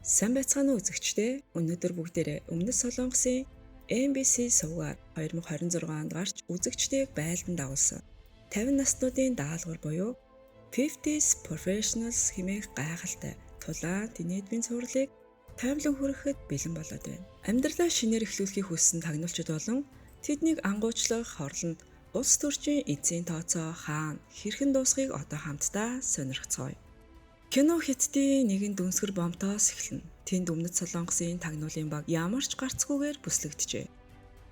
Сайн байцгаана уу үзэгчдээ. Өнөөдөр бүгдээрээ Өмнөд Солонгосын MBC сувгаар 2026 онд гарч үзэгчдийг байлдан дагуулсан 50 наснуудын даалгавар буюу 50s Professionals хэмээх гайхалтай тулаан тэнийдмийн цувралыг таймлан хүрэхэд бэлэн болоод байна. Амьдралаа шинээр эхлүүлэхийг хүссэн тагнуулчид болон тэднийг ангуучлах хорлонд улс төрчийн эцсийн тооцоо хаана хэрхэн дуусахыг одоо хамтдаа сонирхцгоё. Кино Хятадын нэгэн дүнсгэр бомтоос эхэлнэ. Тэнд Өмнөд Солонгосын тагнуулын баг ямар ч гарцгүйгээр бүслэгджээ.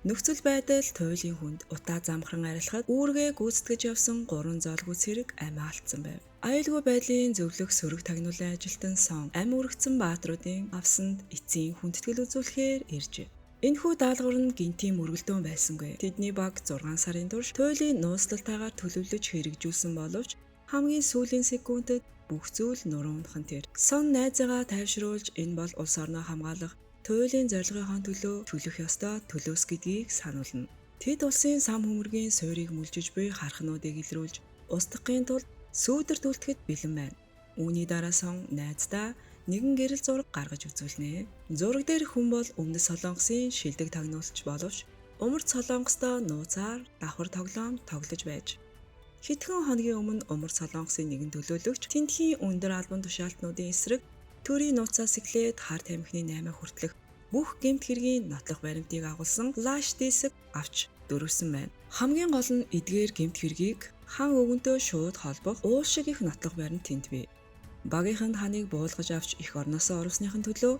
Нөхцөл байдал туйлын хүнд утаа замхран арилахад үүргээ гүйцэтгэж явсан гурван зоолгүй цэрэг амиа алдсан байв. Аюулгүй байдлын зөвлөх сөрөг тагнуулын ажилтан Сон ам үргэцэн баатруудын авсанд эцсийн хүндэтгэл үзүүлэхээр иржээ. Энэхүү даалгавар нь гинтийн мөргөлдөөн байсангүй. Тэдний баг 6 сарын турш туйлын нууцлалтайгаар төлөвлөж хэрэгжүүлсэн боловч хамгийн сүүлийн секундэд бүх зүйл нуруу унахан тэр. Сон найзаагаа тайвшруулж энэ бол улс орноо хамгаалах туйлын зорилгынхон төлөө төлөх ёстой төлөөс гэдгийг сануулна. Тэд улсын сам хөмөргийн суурийг мүлжиж буй хархнуудыг илрүүлж устгахын тулд сүүдэрт үлдэхэд бэлэн байна. Үүний дараа Сон найздаа нэгэн гэрэл зураг гаргаж үзүүлнэ. Зураг дээр хүн бол Өмнөд Солонгосын шилдэг тагнуулч боловч Умард Солонгостой нууцаар давхар тоглоом тоглож байж хэдхэн хоногийн өмнө Умард Солонгосын нэгэн төлөөлөгч тэндхийн өндөр албан тушаалтнуудын эсрэг төрийн нууцаас эхлээд хар тамхины 8 хүртэлх бүх гэмт хэргийн нотлох баримтыг агуулсан флаш диск авч дөрвсөн байна. Хамгийн гол нь эдгээр гэмт хэргийг хан өвгөнтэй шууд холбох уул шиг их нотлох баримт тэнд бий. Багийнхан ханыг буулгаж авч эх орноосоо оруулсныхын төлөө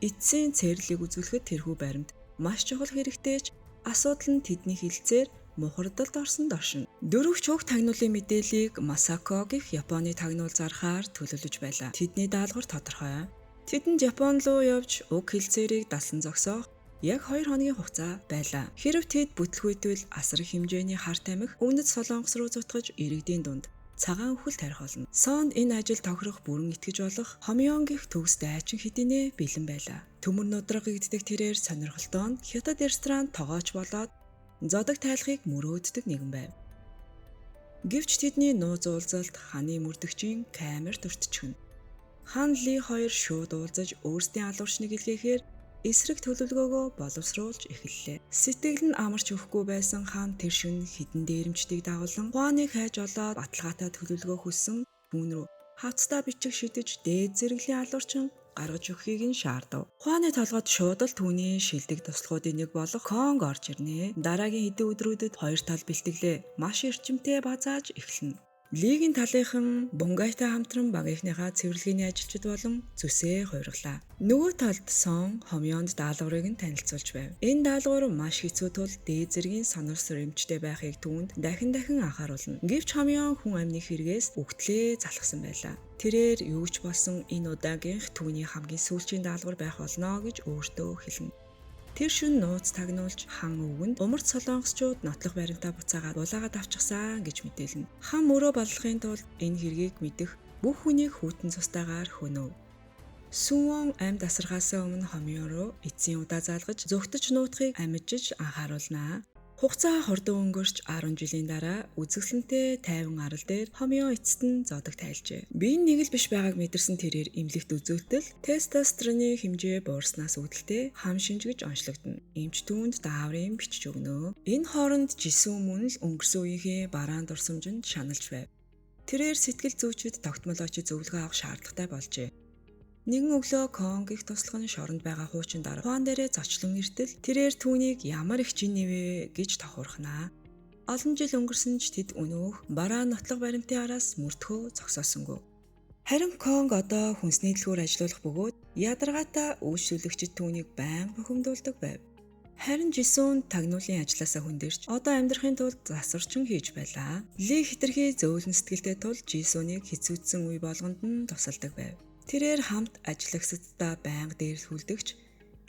эцсийн цээрлийг үзүүлэхэд тэрхүү баримт маш чухал хэрэгтэй ч асуудал нь тэдний хилцээр мухардалд орсон доршино. Дөрөв чуг тагнуулын мэдээллийг Масако гэх Японы тагнуул зархаар төлөвлөж байлаа. Тэдний даалгавар тодорхой. Тэдэнд Япон руу явж уг хилцээрийг далсан зогсоох яг 2 хоногийн хугацаа байлаа. Хэрв тэд бүтлгүйдвэл асар их хэмжээний хар тамхи Өмнөд Солонгос руу зутгаж иргэдийн дунд цагаан үхэл тарих болно. Сонд энэ ажил тохирох бүрэн итгэж болох Хомён гэх төгс дайчин хэдийнэ бэлэн байлаа. Төмөр нудраг гэгддэг тэрээр сонирхолтой нь Хятад ресторан тогооч болоод зодог тайлахыг мөрөөддөг нэгэн байв. Гэвч тэдний нууц уулзалт ханы мөрдөгчийн камерт өртчихнө. Хан Ли хоёр шууд уулзаж өөрсдийн алуурчныг илгээхээр эсрэг төлөвлөгөөгөө боловсруулж эхэллээ. Сэтгэл нь амарч өгөхгүй байсан хан тэр шөнө хэдэн дээрэмчдийг дагуулан Хуаныг хайж олоод баталгаатай төлөвлөгөө хүссэн түүн рүү хавцтай бичиг шидэж дээд зэрэглэлийн алуурчин гаргаж өгөхийг нь шаардав. Хуаны толгойд шууд л түүний шилдэг туслахуудын нэг болох Конг орж ирнэ. Дараагийн хэдэн өдрүүдэд хоёр тал бэлтгэлээ маш эрчимтэй базааж эхэлнэ. Лигийн талынхан Бунгайтай хамтран багийнхныхаа цэвэрлэгээний ажилчид болон зүсээ хувиргалаа. Нөгөө талд Сон Хомёонд даалгаврыг нь танилцуулж байв. Энэ даалгавар маш хэцүү тул дээд зэргийн сонор сүрэмжтэй байхыг түүнд дахин дахин анхааруулна. Гэвч Хомёон хүн амны хэрэгээс үгтлээ залхсан байлаа. Тэрээр юу ч болсон энэ удаагийнх түүний хамгийн сүүлчийн даалгавар байх болно гэж өөртөө хэлнэ. Тэр шөнө нууц тагнуулж хан өвгөнд Умард солонгосчууд нотлох баримтаа буцаагаад булаагаад авчихсан гэж мэдээлнэ. Хан мөрөө баллахын тулд энэ хэргийг мэдэх бүх хүнийг хүйтэн цустайгаар хөнөв. Сүвон амьд асархаасаа өмнө Хомён руу эцсийн удаа залгаж зүгтэж нуутахыг амжиж анхааруулнаа. Хугацаа хурдан өнгөрч 10 жилийн дараа үзэсгэлэнтэй тайван арал дээр Хомён эцэст нь зодог тайлжээ. Бие нь нэг л биш байгааг мэдэрсэн тэрээр эмнэлэгт үзүүлтэл тестостероны хэмжээ буурснаас үүдэлтэй хам шинжгэж онцлогдоно. Эмч түүнд дааврын бичиж өгнө. Энэ хооронд Жисүн мөн л өнгөрсөн үеийнхээ бараан дурсамжинд шаналж байв. Тэрээр сэтгэл зүйчид тогтмол очиж зөвлөгөө авах шаардлагатай болжээ. Нэгэн өглөө Конг их туслах нь шоронд байгаа хуучин дараа Хуан дээрээ зочлон иртэл тэрээр түүнийг ямар их жин нэвэ гэж тохуурхнаа. Олон жил өнгөрсөн ч тэд өнөөх бараа нотлох баримтын араас мөрдөхөө зогсоосонгүй. Харин Конг одоо хүнсний дэлгүүр ажилуулах бөгөөд ядаргаатай үйлчлүүлэгчид түүнийг байнга бухимдуулдаг байв. Харин Жисүн тагнуулын ажлаасаа хөндөрч одоо амьдрахын тулд засварчин хийж байлаа. Ли хэтэрхий зөөлөн сэтгэлтэй тул Жисүнийг хэцүүдсэн үе болгонд нь тусалдаг байв. Тэрээр хамт ажиллагсаддаа байнга дээрлэхүүлдэгч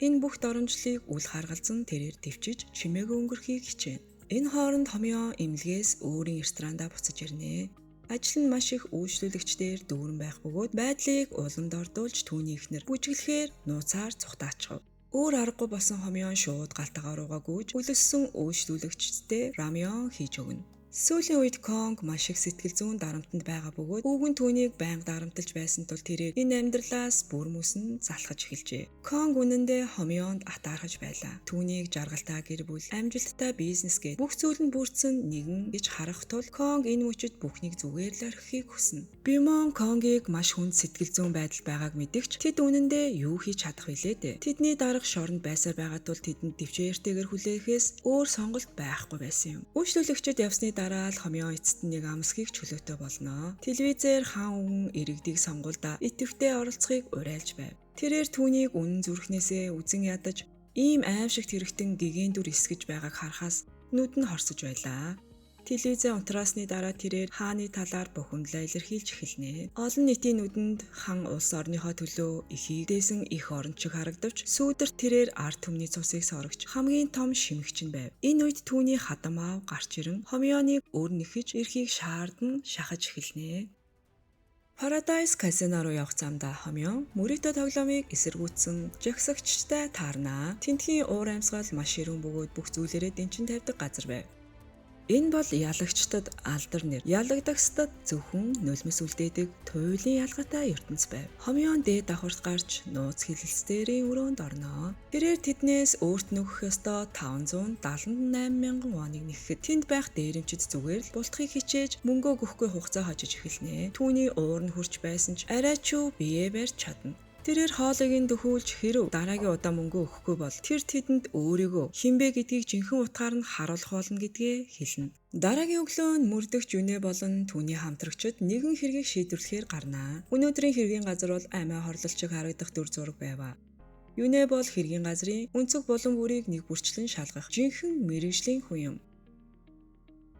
энэ бүх доромжлыг үл харгалзан тэрээр төвчиж чимээгүй өнгөрөхийг хичээнэ. Энэ хооронд Хомён эмнэлгээс өөрийн ресторандаа буцаж ирнэ. Ажил нь маш их үйлчлүүлэгчдээр дүүрэн байх бөгөөд байдлыг уламд ордуулж түүний эхнэр бүжиглэхээр нууцаар цухтаачхав. Өөр аргагүй болсон Хомён шууд галтагаа руугаа гүйж хөлөссөн үйлчлүүлэгчдээ рамён хийж өгнө. Сүүлийн үед Конг маш их сэтгэл зүйн дарамтанд байгаа бөгөөд хүүгэн түүнийг байнга дарамтлаж байсан тул тэрээр энэ амьдралаас бүр мөсөн залхаж эхэлжээ. Конг үнэндээ хомьёонд атаархаж байлаа. Түүнийг жаргалтай гэр бүл, амжилттай бизнес гээд бүх зүйл нь бүрдсэн нэгэн гэж харах тул Конг энэ мөчид бүхнийг зүгээр л орхихыг хүснэ. Бимон Конгийг маш хүнд сэтгэл зүйн байдал байгааг мэдгч тэд үнэндээ юу хийж чадах вүлээ дээ. Тэдний дарга шоронд байсаар байгаа тул тэдэнд төвчээртэйгэр хүлээхээс өөр сонголт байхгүй байсан юм. Үйлчлүүлэгчид явсны дараа л хомьёо эцэст нэг амсгийг чөлөөтэй болно. Телевизээр хаан үгэн иргэдийг сонгуульдаа идэвхтэй оролцохыг уриалж байв. Тэрээр түүнийг үнэн зүрхнээсээ үзен ядаж ийм аимшигт хэрэгтэн гэгээн дүр эсгэж байгааг харахаас нүд нь хорсож байлаа. Телевизээ унтраасны дараа тэрээр хааны талаар бухимдлаа илэрхийлж эхэлнэ. Олон нийтийн нүдэнд хан улс орныхоо төлөө ихийг дээсэн их оронч шиг харагдавч сүүдэрт тэрээр ард түмний цусыг сорогч хамгийн том шимэгч нь байв. Энэ үед түүний хадам аав гарч ирэн хомьёоныг өөр нэхэж эрхийг шаардан шахаж эхэлнэ. Paradise Casino руу явах замдаа хомьёон мөрийтэй тоглоомыг эсэргүүцсэн жагсагчтай таарна. Тэндхийн уур амьсгал маш ширүүн бөгөөд бүх зүйлээрээ дэнчин тавьдаг газар байв. Энэ бол ялагчдад алдар нэр, ялагдагсдад зөвхөн нулимс үлдээдэг туйлын ялгатай ертөнц байв. Хомьёон дээд давхарт гарч нууц хэлэлцээрийн өрөөнд орно. Тэрээр тэднээс өөрт нь өгөх ёстой 578 мянган воныг нэхэхэд тэнд байх дээрэмчид зүгээр л бултахыг хичээж мөнгөө өгөхгүй хугацаа хожиж эхэлнэ. Түүний уур нь хурч байсан ч арай ч бие барьж чадна. Тэрээр хоолыг нь дөхүүлж хэрв дараагийн удаа мөнгө өгөхгүй бол тэр тэдэнд өөрийгөө хинбэ гэдгийг жинхэнэ утгаар нь харуулах болно гэдгээ хэлнэ. Дараагийн өглөө нь мөрдөгч Юнэ болон түүний хамтрагчид нэгэн хэргийг шийдвэрлэхээр гарнаа. Өнөөдрийн хэргийн газар бол амиа хорлолчиг харагдах дүр зураг байваа. Юнэ бол хэргийн газрын өнцөг булан бүрийг нэг бүрчлэн шалгах жинхэнэ мэргэжлийн хүн юм.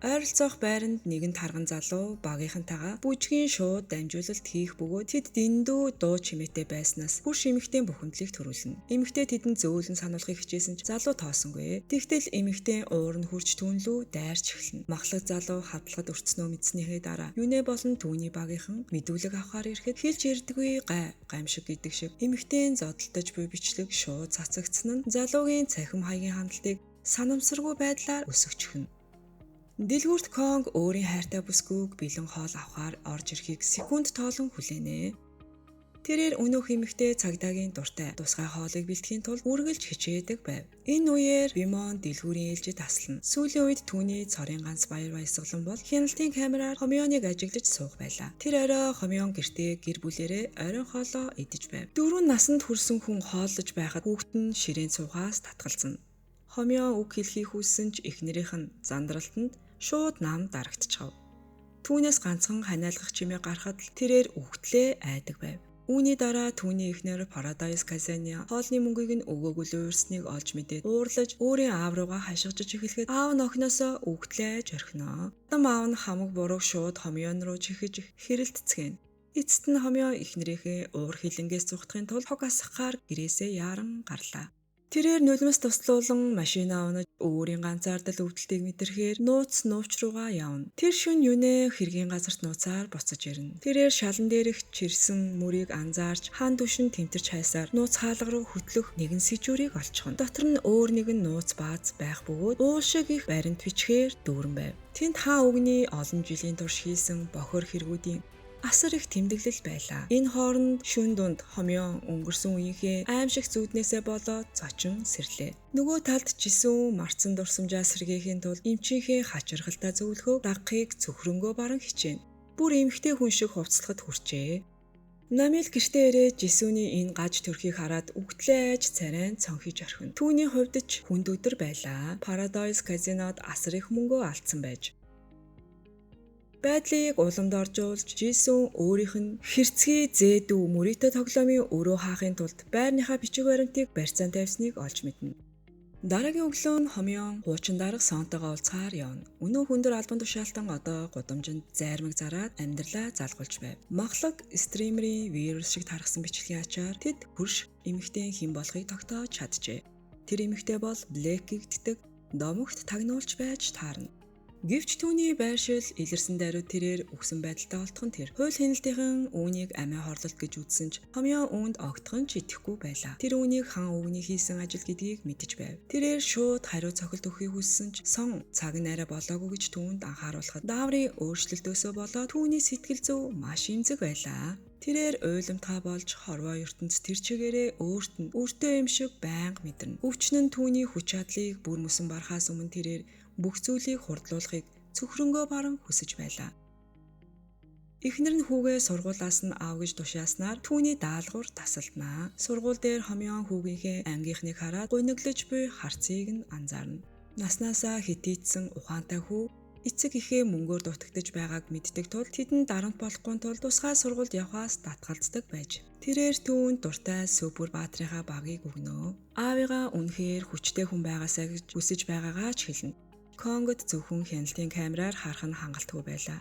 Ойролцоох байранд нэгэн тарган залуу багийнхантайгаа бүжгийн шууд дамжуулалт хийх бөгөөд тэд дэндүү дуу чимээтэй байснаас хурш эмэгтэй бухимдлыг төрүүлнэ. Эмэгтэй тэдэнд зөөлөн сануулахыг хичээсэн ч залуу тоосонгүй. Тэгтэл эмэгтэй уур нь хурж түүн лүү дайрч эхэлнэ. Махлаг залуу хадлагад өртснөө мэдснийхээ дараа Юнэ болон түүний багийнхан мэдүүлэг авахар ирэхэд хэлж ирдэггүй гай гамшиг гэдэг шиг эмэгтэй зодолдож буй бичлэг шууд цацагдсан нь залуугийн цахим хаягийн хандлтыг санамсаргүй байдлаар өсгөчихнө. Дэлгүүрт Конг өөрийн хайртай бүсгүйг бэлэн хоол авахар орж ирэхийг секунд тоолон хүлээнэ. Тэрээр өнөөх эмэгтэй цагдаагийн дуртай тусгай хоолыг бэлтгэхийн тулд үргэлж хичээдэг байв. Энэ үеэр Бимон дэлгүүрийн ээлжид таслана. Сүүлийн үед түүний цорын ганц баяр баясгалан бол хяналтын камераар хомьёоныг ажиглаж суух байлаа. Тэр орой хомьёон гэртээ гэр бүлээрээ оройн хоолоо идэж байв. 4 насанд хүрсэн хүн хооллож байхад хүүхэд нь ширээнд суухаас татгалзана. Хомьёон үг хэлхийг хүссэн ч эхнэрийнх нь зандралтанд шууд нам дарагдчихав. Түүнээс ганцхан ханиалгах чимээ гарахад л тэрээр үхтлээ айдаг байв. Үүний дараа түүний эхнэр Paradise Casino хоолны мөнгийг нь өгөөгүй л уурсныг олж мэдээд уурлаж өөрийн аав руугаа хашгирч эхлэхэд аав нь охиноосоо үхтлээ айж орхино. Хадам аав нь хамаг бурууг шууд хомьёон руу чихэж хэрэлтцгээнэ. Эцэст нь хомьёо эхнэрийнхээ уур хилэнгээс зугтахын тулд хог асгахаар гэрээсээ яаран гарлаа. Тэрээр нулимс туслуулан машинаа унаж өөрийн ганцаардал өвдөлтийг мэдрэхээр нууц нуувч руугаа явна. Тэр шөнө Юнэ хэргийн газарт нууцаар буцаж ирнэ. Тэрээр шалан дээрх чирсэн мөрийг анзаарч хан түшин тэмтэрч хайсаар нууц хаалга руу хөтлөх нэгэн сэжүүрийг олчихно. Дотор нь өөр нэгэн нууц бааз байх бөгөөд уул шиг их баримт бичгээр дүүрэн байв. Тэнд хаан үгний олон жилийн турш хийсэн бохор хэрэгүүдийн асар их тэмдэглэл байлаа. Энэ хооронд шүн дунд хомьёон өнгөрсөн үеийнхээ аимшиг зүүднээсээ болоод зочин сэрлээ. Нөгөө талд Жисүүн марцсан дурсамжаа сэргээхийн тулд эмчийнхээ хачирхалтай зөвлөхөө дагахыг цөхрөнгөө баран хичээнэ. Бүр эмэгтэй хүн шиг хувцлахад хүрчээ. Намил гэртээ ирээд Жисүүний энэ гаж төрхийг хараад үгтлээ айж царайн цонхиж орхино. Түүний хувьд ч хүнд өдөр байлаа. Paradise Casino-д асар их мөнгөө алдсан байж. Байдлыг уламд оржуулж Жисүүн өөрийнх нь хэрцгий зээдүү мөрийтэй тоглоомын өрөө хаахын тулд байрныхаа бичиг баримтыг барьцаан тавьсныг олж мэднэ. Дараагийн өглөө нь хомьёон хуучин дарга Сонтойгоо уулзахаар явна. Өнөө хүндэр албан тушаалтан одоо гудамжинд зайрмаг зараад амьдралаа залгуулж байв. Махлаг стримерийн вирус шиг тархсан бичлэгийн ачаар тэд хөрш эмэгтэй хэн болохыг тогтоож чаджээ. Тэр эмэгтэй бол Блэк гэгддэг домогт тагнуулж байж таарна. Гэвч түүний байршил илэрсэн даруй тэрээр үхсэн байдалтай олдох нь тэр. Хууль хяналтынхан үүнийг амиа хорлолт гэж үзсэн ч хомьёо үүнд огтхон ч итгэхгүй байлаа. Тэр үүнийг хан өвгөний хийсэн ажил гэдгийг мэдэж байв. Тэрээр шууд хариу цохилт өгөхийг хүссэн ч сон цаг нь арай болоогүй гэж түүнд анхааруулхад дааврын өөрчлөлтөөсөө болоод түүний сэтгэл зүй маш эмзэг байлаа. Тэрээр уйламтгай болж хорвоо ертөнц тэр чигээрээ өөрт нь өртөө юм шиг байнга мэдэрнэ. Өвчин нь түүний хүч чадлыг бүр мөсөн барахаас өмнө тэрээр бүх зүйлийг хурдлуулахыг цөхрөнгөө баран хүсэж байлаа. Эхнэр нь хүүгээ сургуулиас нь аав гэж тушааснаар түүний даалгавар тасалдана. Сургууль дээр хомьёон хүүгийнхээ ангийнхныг хараад гуниглаж буй харцыг нь анзаарна. Наснаасаа хитийдсэн ухаантай хүү эцэг эхээ мөнгөөр дутагдаж байгааг мэддэг тул тэдэнд дарамт болохгүй тул тусгай сургуульд явхаас татгалздаг байж. Тэрээр түүнд дуртай Сүпер Баатрынхаа багийг өгнө. Аавыгаа үнэхээр хүчтэй хүн байгаасай гэж хүсэж байгаагаа ч хэлнэ. Конгод зөвхөн хяналтын камераар харах нь хангалтгүй байлаа.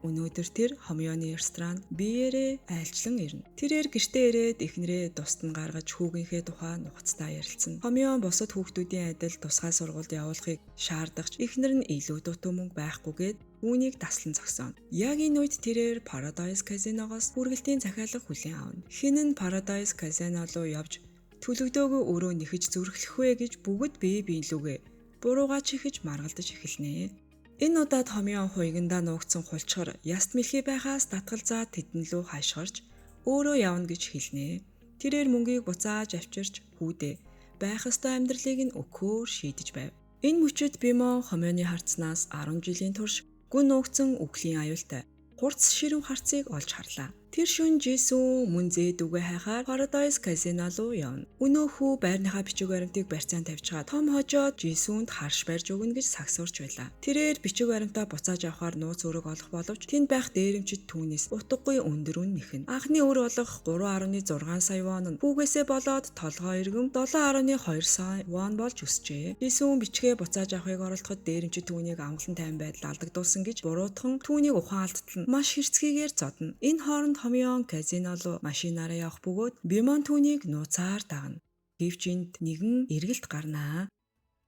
Өнөөдөр тэр хомьёоны ресторанд биеэрээ айлчлан ирнэ. Тэрээр гэртээ ирээд эхнэрээ тусад нь гаргаж хүүгийнхээ тухай нухацтай ярилцсан. Хомьёон бусад хүүхдүүдийн адил тусгай сургуульд явуулахыг шаардах ч эхнэр нь илүү дутуу мөнгө байхгүйгээд үүнийг таслан зогсооно. Яг энэ үед тэрээр Paradise Casino-гоос хүргэлтийн захиалга хүлээн авна. Хэн нь Paradise Casino руу явж төлөгдөөгүй өрөө нэхэж зүрхлэх вэ гэж бүгд бие биенлүүгээ буруугаа чихэж маргалдаж эхэлнэ. Энэ удаад хомьёон хуйгандаа нуугдсан хулчгар яст мэлхий байхаас татгалзаад тэдэн лүү хашгирч өөрөө явна гэж хэлнэ. Тэрээр мөнгийг буцааж авчирч хүүдээ байх ёстой амьдралыг нь өгөхөөр шийдэж байв. Энэ мөчид Бимо хомьёоны харцнаас 10 жилийн турш гүн нуугдсан үхлийн аюултай хурц ширүүн харцыг олж харлаа. Тэр шөнө Жисүн мөн зээдүгэ хайхаар Paradise Casino руу явна. Өнөө хүү байрныхаа бичиг баримтыг барьцаан тавьчихад том хожоод Жисүнд харш барьж өгнө гэж сагсуурч байлаа. Тэрээр бичиг баримтаа буцааж авахаар нууц өрөг олох боловч тэнд байх дээрэмчид түүнээс утгагүй өндөр үн нэхнэ. Анхны өр болох 3.6 сая вон нь хүүгээсээ болоод толгой иргэн 7.2 сая вон болж өсжээ. Жисүн бичгээ буцааж авахыг оролдоход дээрэмчид түүнийг амгалан тайван байдал алдагдуулсан гэж буруутхан түүнийг ухаан алдтал нь маш хэрцгийгээр зодно. Энэ хооронд хомьёон казино руу машинаараа явах бөгөөд Бимон түүнийг нууцаар дагна. Гэвч энд нэгэн эргэлт гарнаа.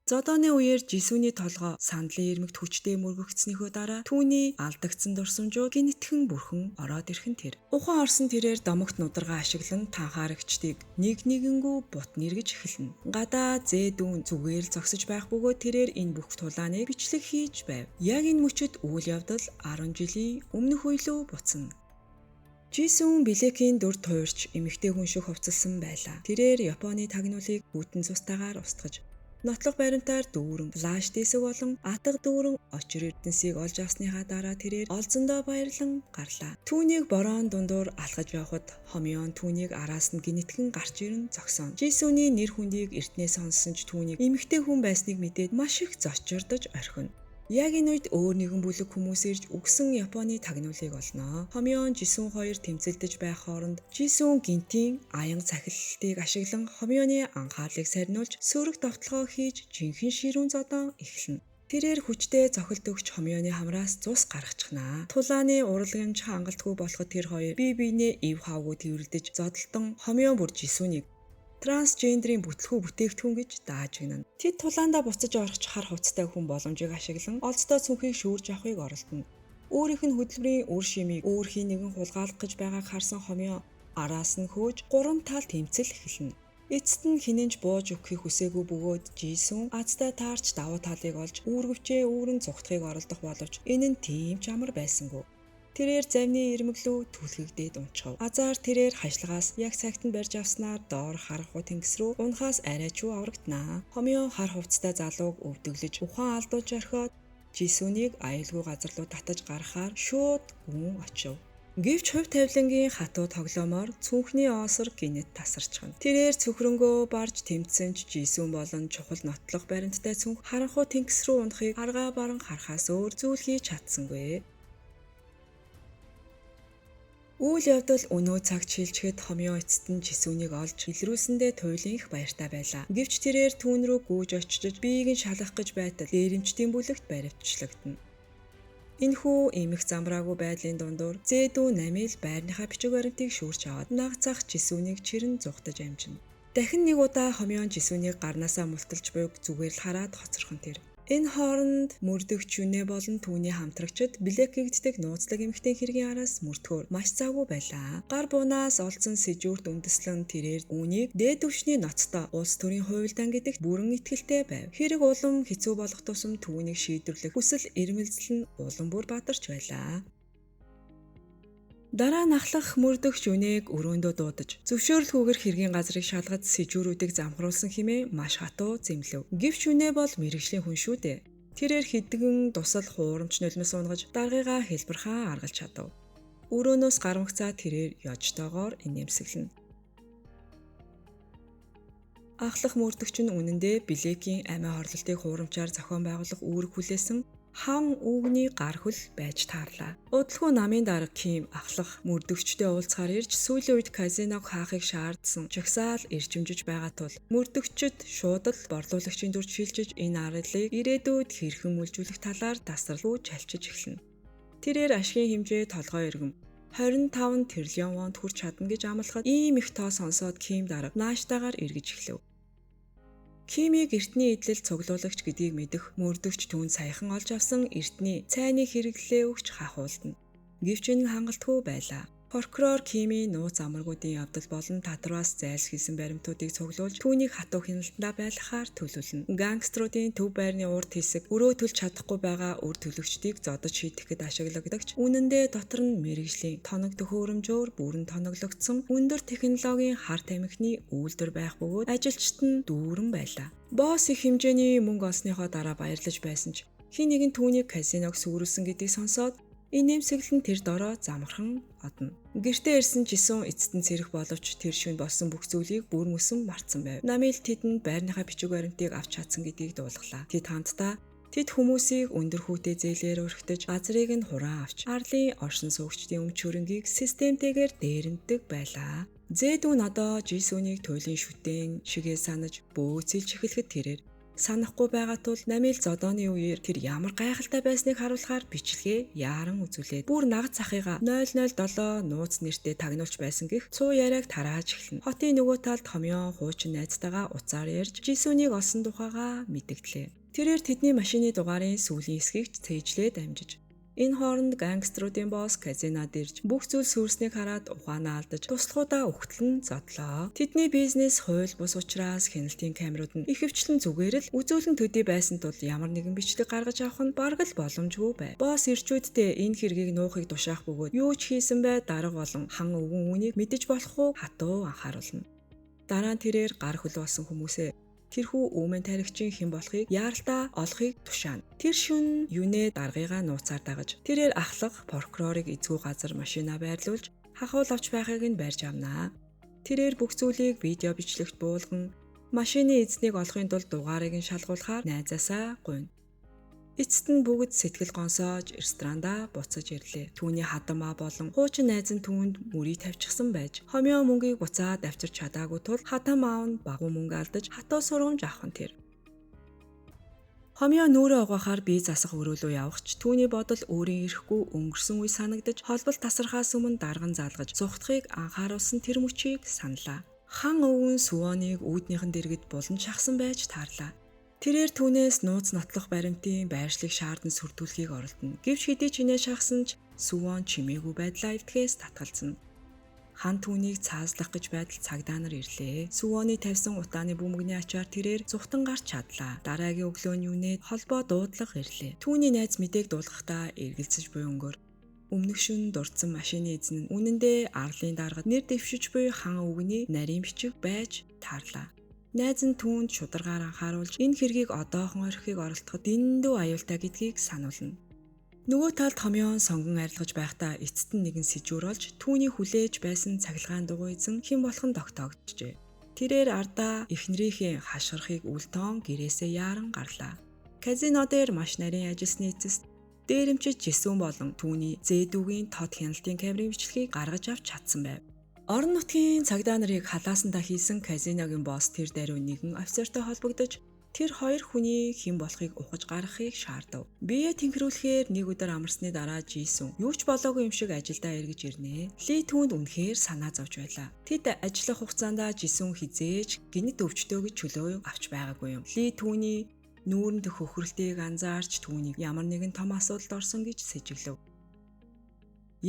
Зодооны үеэр Жисүний толгой сандлын ирмэгт хүчтэй мөргөгдснийхөө дараа түүний алдагдсан дурсамжууд гинэтхэн бүрхэн ороод ирэх нь тэр. Ухаан орсон тэрээр домогт нударгаа ашиглан танхаарагчдыг нэг нэгэнгүү бут нэргэж эхэлнэ. Гадаа зээдүүн зүгээр л зогсож байх бөгөөд тэрээр энэ бүх тулааныг бичлэг хийж байв. Яг энэ мөчид үйл явдал 10 жилийн өмнөх үе лүү буцна. Жисүн Билекийн дүр туйрч эмэгтэй хүн шиг хувцалсан байлаа. Тэрээр Японы тагнуулыг хүйтэн цустайгаар устгаж нотлох баримтаар дүүрэн флаш диск болон атга дүүрэн очир эрдэнсийг олж авсныхаа дараа тэрээр олзондоо баярлан гарлаа. Түүнийг борон дундуур алхаж явхад хомьёон түүнийг араас нь гинэтхэн гарч ирэн зогсооно. Жисүний нэр хүндийг эртнээ сонссон ч түүнийг эмэгтэй хүн байсныг мэдээд маш их зочирдож орхино. Яг энэ үед өөр нэгэн бүлэг хүмүүс ирж үгсэн Японы тагнуулыг олно. Хомьёон Жисүн хоёр тэмцэлдэж байх хооронд Жисүн гинтийн аян цахилтыг ашиглан хомьёоны анхаарлыг сарниулж сөрөг довтлогоо хийж жинхэнэ ширүүн зодон эхэлнэ. Тэрээр хүчтэй цохилт өгч хомьёоны хамраас цус гаргачихна. Тулааны урлагч хангалтгүй болоход тэр хоёр бие биенээ ив хавгүй тэрвэрлдэж зодолтон хомьёон бүр Жисүнийг трансгендрийн бүтлгүү бүтээгдэхүүн гэж даажигнана. Тэд тулаандаа буцаж орох хар хувцастай хүн боломжийг ашиглан олзтой цүнхийг шүүрж авахыг оролдоно. Өөрийнх нь хөдөлмөрийн үр шимийг өөр хин нэгэн хулгайлах гэж байгааг харсан хомьёо араас нь хөөж гурван тал тэмцэл эхэлнэ. Эцэст нь хинэн ч бууж өгөхийг хүсээгүй бөгөөд Жисүн азтай таарч давуу талыг олж үүргэвчээ үүрэн зугтахыг оролдох боловч энэ нь тийм ч амар байсангүй. Тэрээр завны ирмэглүү түлхэгдээд унчхав. Азар тэрээр хашлагаас яг цагт нь барьж авснаар доор харанхуй тэнгис рүү унахаас арай ч аврагдана. Хомьёо хар хувцастай залууг өвдөглөж ухаан алдуулж орхиод Жисүнийг аюулгүй газар руу татаж гаргахаар шууд гүн очив. Гэвч хувь тавилангийн хатуу тоглоомоор цүнхний оосор гинэт тасарчихна. Тэрээр цөхрөнгөө барж тэмцсэн ч Жисүн болон чухал нотлох баримттай цүнх харанхуй тэнгис рүү унахыг аргаа баран харахаас өөр зүйл хийж чадсангүй. Үйл явдал өнөө цагт шилжихэд хомьёо эцэст нь Жисүнийг олж илрүүлсэндээ туйлын их баяртай байлаа. Гэвч тэрээр түүн рүү гүйж очиж биеийг нь шалгах гэж байтал дээрэмчдийн бүлэгт баривчлагдана. Энэхүү эмх замраагүй байдлын дундуур зээдүү намил байрныхаа бичиг баримтыг шүүрч аваад наг цах Жисүнийг чирэн зугтаж амжина. Дахин нэг удаа хомьёон Жисүнийг гарнаасаа мулталж буйг зүгээр л хараад хоцорхон тэр. Энэ хооронд мөрдөгч Юнэ болон түүний хамтрагчид Блэк гэгддэг нууцлаг эмэгтэй хэргийн араас мөрдөхөөр маш завгүй байлаа. Гар буунаас олдсон сэжүүрт үндэслэн тэрээр үүнийг дээд түвшний ноцтой улс төрийн хуйлдаан гэдэгт бүрэн итгэлтэй байв. Хэрэг улам хэцүү болох тусам түүнийг шийдвэрлэх хүсэл эрмэлзэл нь улам бүр бадарч байлаа. Дараа нь ахлах мөрдөгч Юнэг өрөөндөө дуудаж зөвшөөрлгүйгээр хэргийн газрыг шалгаж сэжүүрүүдийг замхруулсан хэмээн маш хатуу зэмлэв. Гэвч Юнэ бол мэргэжлийн хүн шүү дээ. Тэрээр хэдгэн дусал хуурамч нулимс унгаж даргыгаа хэлбэрхаа аргалж чадав. Өрөөнөөс гарамгцаа тэрээр ёжтойгоор инээмсэглэнэ. Ахлах мөрдөгч нь үнэндээ Блэкийн амиа хорлолтыг хуурамчаар зохион байгуулах үүрэг хүлээсэн хан үүгний гар хөл байж таарлаа. Удалгүй намын дарга Ким ахлах мөрдөгчтэй уулзахаар ирж сүүлийн үед казиног хаахыг шаардсан жагсаал эрчимжиж байгаа тул мөрдөгчд шууд л борлуулагчийн дүрд шилжиж энэ арлыг ирээдүйд хэрхэн мүлжүүлэх талаар тасралгүй чалчиж эхэлнэ. Тэрээр ашигын хэмжээ толгой эргэм 25 триллион вонд хүрч чадна гэж амлахад ийм их тоо сонсоод Ким дарга нааштайгаар эргэж эхлэв. Кимийг эртний эдлэл цуглуулагч гэдгийг мэдэх мөрдөгч түүнд саяхан олж авсан эртний цайны хэрэглэлээ өгч хахуулдана. Гэвч энэ хангалтгүй байлаа. Прокурор Кимийн нууц амаргуудын явдал болон татвараас зайлсхийсэн баримтуудыг цуглуулж түүнийг хатуу хяналтандаа байлгахаар төлөвлөнө. Гангструудын төв байрны урд хэсэг өрөө төлж чадахгүй байгаа үр төлөгчдийг зодож шийдэхэд ашиглагдагч үнэндээ дотор нь мэргэжлийн тоног төхөөрөмжөөр бүрэн тоноглогдсон өндөр технологийн хар тамхины үйлдвэр байх бөгөөд ажилчид нь дүүрэн байлаа. Босс их хэмжээний мөнгө олсныхоо дараа баярлаж байсан ч хэн нэгэн түүнийг казиног сүрүүлсэн гэдгийг сонсоод инээмсэглэл нь тэр дороо замархан одно. Гэртээ ирсэн Жисэн эцэст нь цэрэх боловч тэр шүнд болсон бүх зүйлийг бүр мөсөн мартсан байв. Намил тэдэнд байрныхаа бичиг баримтыг авч чадсан гэдгийг дуулгалаа. Тэд хамтдаа тэд хүмүүсийг өндөр хүүтэй зээлээр өргөтөж газрыг нь хураан авч арлын оршин суугчдын өмч хөрөнгийг системтэйгээр дээрэмддэг байлаа. Зээдүүн одоо Жисүнийг туйлын шүтэн шигээ санаж бөөцөлж эхлэхэд тэрээр санахгүй байгаа тул Намил зодооны үеэр тэр ямар гайхалтай байсныг харуулахаар бичлэгээ яаран үзүүлээд бүр нагад цахыгаа 007 нууц нэртэй тагнуулж байсан гэх цуу яриаг тарааж эхэлнэ. Хотын нөгөө талд хомьёон хуучин найзтайгаа уцаар ярьж Жисүнийг олсон тухайгаа мэдэгдлээ. Тэрээр тэдний машины дугаарын сүүлийн хэсгийг цээжлээд амжиж энэ хооронд гангструудын босс казинод ирж бүх зүйл сүрснийг хараад ухаанаа алдаж туслахуудаа өгтөл нь зодлоо. Тэдний бизнес хууль бус учраас хяналтын камерууд нь ихэвчлэн зүгээр л үзүүлэн төдий байсан тул ямар нэгэн бичлэг гаргаж авах нь бараг л боломжгүй байв. Босс ирчүүддээ энэ хэргийг нуухыг тушаах бөгөөд юу ч хийсэн бай дарга болон хан өвгөн үүнийг мэдэж болох уу хатуу анхааруулна. Дараа нь тэрээр гар хөл болсон хүмүүсээ тэрхүү үүмэн таригчийн хэн болохыг яаралтай олохыг тушаана. Тэр шүн Юнэ даргыгаа нууцаар дагаж тэрээр ахлах прокурорыг эзгүй газар машина байрлуулж хахуул авч байхыг нь барьж авнаа. Тэрээр бүх зүйлийг видео бичлэгт буулган машины эзнийг олохын тулд дугаарыг нь шалгуулахаар найзаасаа гуйна. Эцэст нь бүгд сэтгэл гонсоож ресторандаа буцаж ирлээ. Түүний хадамаа болон хуучин найз нь түүнд мөрий тавьчихсан байж хомьёо мөнгийг буцаад авчирч чадаагүй тул хадам аав нь багуу мөнгө алдаж хатуу сургамж авах нь тэр. Хомьёо нүрээ угаахаар бие засах өрөөлөө явах ч түүний бодол өөрийн ирэхгүй өнгөрсөн үе санагдаж холбол тасархаас өмнө дарган залгаж зугтахыг анхааруулсан тэр мөчийг саналаа. Хан өвгөн Сүоныг үүднийхэн дэргэд булан шахсан байж таарлаа. Тэрээр түүнээс нууц нотлох баримтын байршлыг шаардан сүрдүүлэхийг оролдоно. Гэвч хэдий чинээ шахсан ч Сүвон чимээгүй байдлаа эвдэхээс татгалзана. Хан түүнийг цаазлах гэж байдал цагдаа нар ирлээ. Сүвоны тавьсан утааны бүүмгний ачаар тэрээр зүхтан гарч чадлаа. Дараагийн өглөө нь юунэ холбоо дуудлага ирлээ. Түүний найз мэдээг дуулгахдаа эргэлзэж буй өнгөөр өмнөх шөнө дурдсан машины эзэн нь үнэндээ арлын даргад нэр дэвшиж буй хан өвгөний нарийн бичиг байж таарлаа. Найз нь түүнд шударгаар анхааруулж энэ хэргийг одоохон орхихыг оролдоход дэндүү аюултай гэдгийг сануулна. Нөгөө талд хомьёон сонгон арилгаж байхдаа эцэст нь нэгэн сэжүүр олж түүний хүлээж байсан цахилгаан дугуй эзэн хэн болох нь тогтоогджээ. Тэрээр ардаа эхнэрийнхээ хашгирахыг үл тоон гэрээсээ яаран гарлаа. Казино дээр маш нарийн ажилласны эцэст дээрэмчид Жисүн болон түүний зээдүүгийн тод хяналтын камерын бичлэгийг гаргаж авч чадсан байв. Орон нутгийн цагдаа нарыг халаасандаа хийсэн казиногийн босс тэр даруй нэгэн офицертай холбогдож тэр хоёр хүний хэн болохыг ухаж гаргахыг шаардав. Бие тэнхрүүлэхээр нэг өдөр амарсны дараа Жисэн юу ч болоогүй юм шиг ажилдаа эргэж ирнэ. Ли түүнд үнэхээр санаа зовж байлаа. Тэд ажиллах хугацаанд Жисэн хизээж гинэт өвчтөө гэж чөлөө авч байгаагүй юм. Ли түүний Нүүрэн дэх хөхрөлтийг анзаарч түүнийг ямар нэгэн том асуудалд орсон гэж сэжиглэв.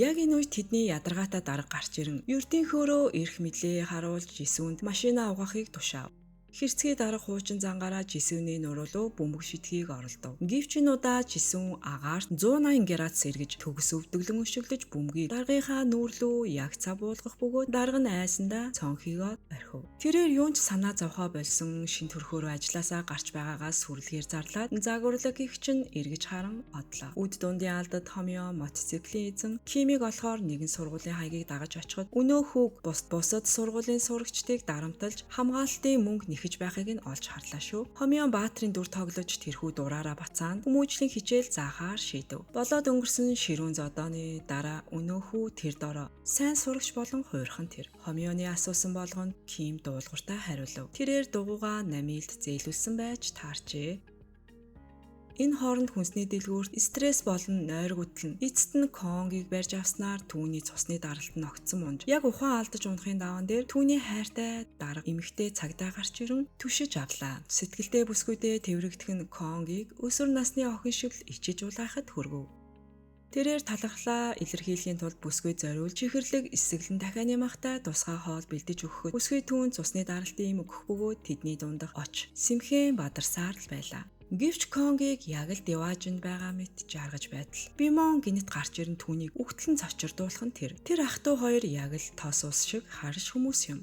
Яг энэ үед тэдний ядаргаатай дарга гарч ирэн ердийнхөөрөө эрх мэдлээ харуулж Жисүнд машинаа угаахыг тушаав. Хэрцгий дарга хуучин зангаараа Жисүний нуруу руу бөмбөг шидэхийг оролдов. Гэвч энэ удаа Жисүн агаарт 180 градус эргэж төгс өвдөглөн өшөглөж бөмбөгийг даргынхаа нүүр лүү яг цав буулгах бөгөөд дарга нь айсандаа цонхийгоо орхив. Тэрээр юун ч санаа зовхоо болсон шин төрхөөрөө ажилласаа гарч байгаагаас сүрлэгээр зарлаад загварлаг гихч нь эргэж харан одлоо. Үд дундын алдад хомьёо мотоциклийн эзэн Кимиг олохоор нэгэн сургуулийн хаягийг дагаж очиход өнөө хүүг бусад сургуулийн сурагчдыг дарамталж хамгаалтын мөнгө нэхэж байхыг нь олж харлаа шүү. Хомьёон Баатрын дүр тоглож тэрхүү дураараа бацаанд хүмүүжлийн хичээл заахаар шийдэв. Болоод өнгөрсөн ширүүн зодооны дараа өнөөхүү тэр дороо сайн сурагч болон хуурхан тэр. Хомьёоны асуусан болгонд Ким дуулууртай хариулав. Тэрээр дугуйгаа намилд зээлүүлсэн байж таарчээ. Энэ хооронд хүнсний дэлгүүрт стресс болон нойргүйдэл нь эцэст нь Конгийг барьж авснаар түүний цусны даралт нь огцсон мунж. Яг ухаан алдаж унахын даван дээр түүний хайртай дарга эмэгтэй цагдаа гарч ирэн түшиж авлаа. Сэтгэлдээ бүсгүйдээ тэврэгдэх нь Конгийг өсвөр насны охин шиг л ичиж улаахад хүргэв. Тэрээр талархлаа илэрхийлэхийн тулд бүсгүй зориулж чихэрлэг эсэглэн дахианы махтай тусгай хоол бэлдэж өгөхөд бүсгүй түүн цусны даралтын юм өгөх бөгөөд тэдний дундах оч сэмхэн бадарсаар л байлаа. Гэвч Конгийг яг л деваажинд байгаа мэт жаргаж байтал Бимон гинэт гарч ирэн түүнийг үхтлэн цочирдуулах нь тэр. Тэр ах トゥ хоёр яг л тос ус шиг харш хүмүүс юм.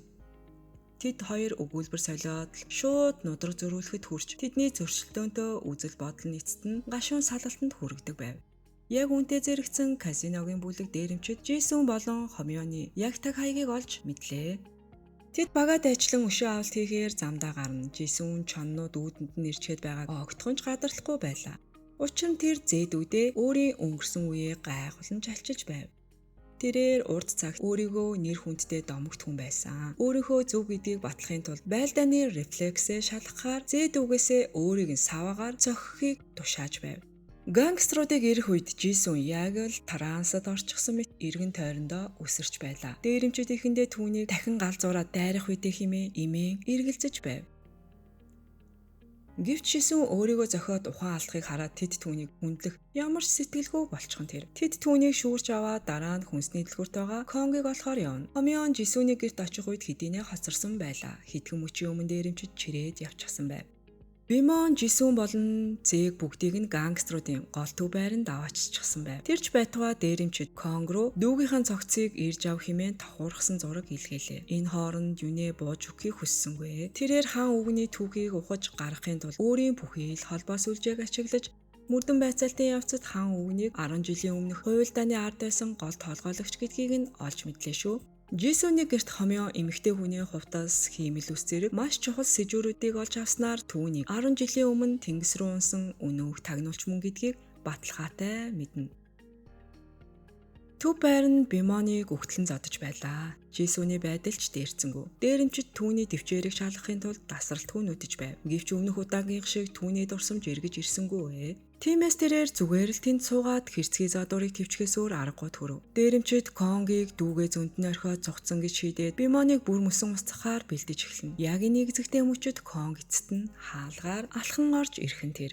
Тэд хоёр өгүүлбэр солиод л шууд нудраг зөрүүлэхэд хүрч тэдний зөрчилдөөнтэй үзэл бодол нь эцэст нь гашуун салалтанд хүргэдэг байв. Яг үүнтэй зэрэгцэн казиногийн бүлэг дээрэмчид Жисүн болон Хомьёоны яг таг хаягийг олж мэдлээ. Тэд багаа дайчлан өшөө авалт хийхээр замдаа гарна. Жисүн чоннууд үүдэнд нь ирчээд байгааг огтхон ч гадарлахгүй байлаа. Учир нь тэр зээдүүдээ өөрийн өнгөрсөн үеэ гайхуулан чалчилж байв. Тэрээр урд цагт өөрийгөө нэр хүндтэй домогт хүн байсан. Өөрийнхөө зөв гэдгийг батлахын тулд байлдааны рефлексээ шалгахаар зээдүүгээсээ өөрийг нь саваагаар цохихыг тушааж байв. Гангструудыг ирэх үед Жисүн яг л трансад орчихсон мэт эргэн тойрондоо үсэрч байлаа. Дээрэмчид ихэндээ түүнийг дахин гал зураад дайрах үедээ химээ имэн эргэлзэж байв. Гэвч Жисүн өөрийгөө зохиод ухаан алдахыг хараад тэд түүнийг хүндлэх ямар ч сэтгэлгүй болчихсон тэр. Тэд түүнийг шүүрч аваад дараа нь хүнсний дэлгүүрт байгаа Конгийг олохоор явна. Хомьёон Жисүний гэрт очих үед хэдийнэ хоцорсон байлаа. Хэдхэн мөчийн өмнө дээрэмчид чирээд явчихсан байв. Бимон, Жисүн болон Зээг бүгдийг нь гангструудын гол төв байранд авааччихсан байв. Тэрч байтугай дээрэмчид Конг руу дүүгийнхэн цогцыг ирж ав хэмээн тохуурхсан зураг илгээлээ. Энэ хооронд Юнэ бууж өгөхийг хүссэнгүй. Тэрээр хаан өвгөний түүхийг ухаж гаргахын тулд өөрийн бүхий л холбоо сүлжээг ашиглаж мөрдөн байцаалтын явцад хаан өвгөнийг 10 жилийн өмнөх хуйлдааны ард байсан гол толгойлогч гэдгийг нь олж мэдлээ шүү. Жисүний гэрт хомьёо эмэгтэй хүний хувцас хиймэл ус зэрэг маш чухал сэжүүрүүдийг олж авснаар түүнийг 10 жилийн өмнө тэнгис рүү унсан өнөөх тагнуулч мөн гэдгийг баталгаатай мэднэ. Төв байр нь Бимоныг өгтлэн зодож байлаа. Жисүний байдал ч дээрцэнгүү. Дээрэмчид түүний төвчээрийг шалгахын тулд тасралтгүй нүдэж байв. Гэвч өмнөх удаагийнх шиг түүний дурсамж эргэж ирсэнгүй. Тиймээс тэрээр зүгээр л тэнд суугаад хэрцгий зодуурыг төвчгээс өөр аргагүй төрөв. Дээрэмчид Конгийг дүүгээ зөнд нь орхиод зугцсан гэж шийдээд Бимоныг бүр мөсөн устгахаар бэлдэж эхэлнэ. Яг энийг зэгтээ мөчөд Конг эцэст нь хаалгаар алхан орж ирэх нь тэр.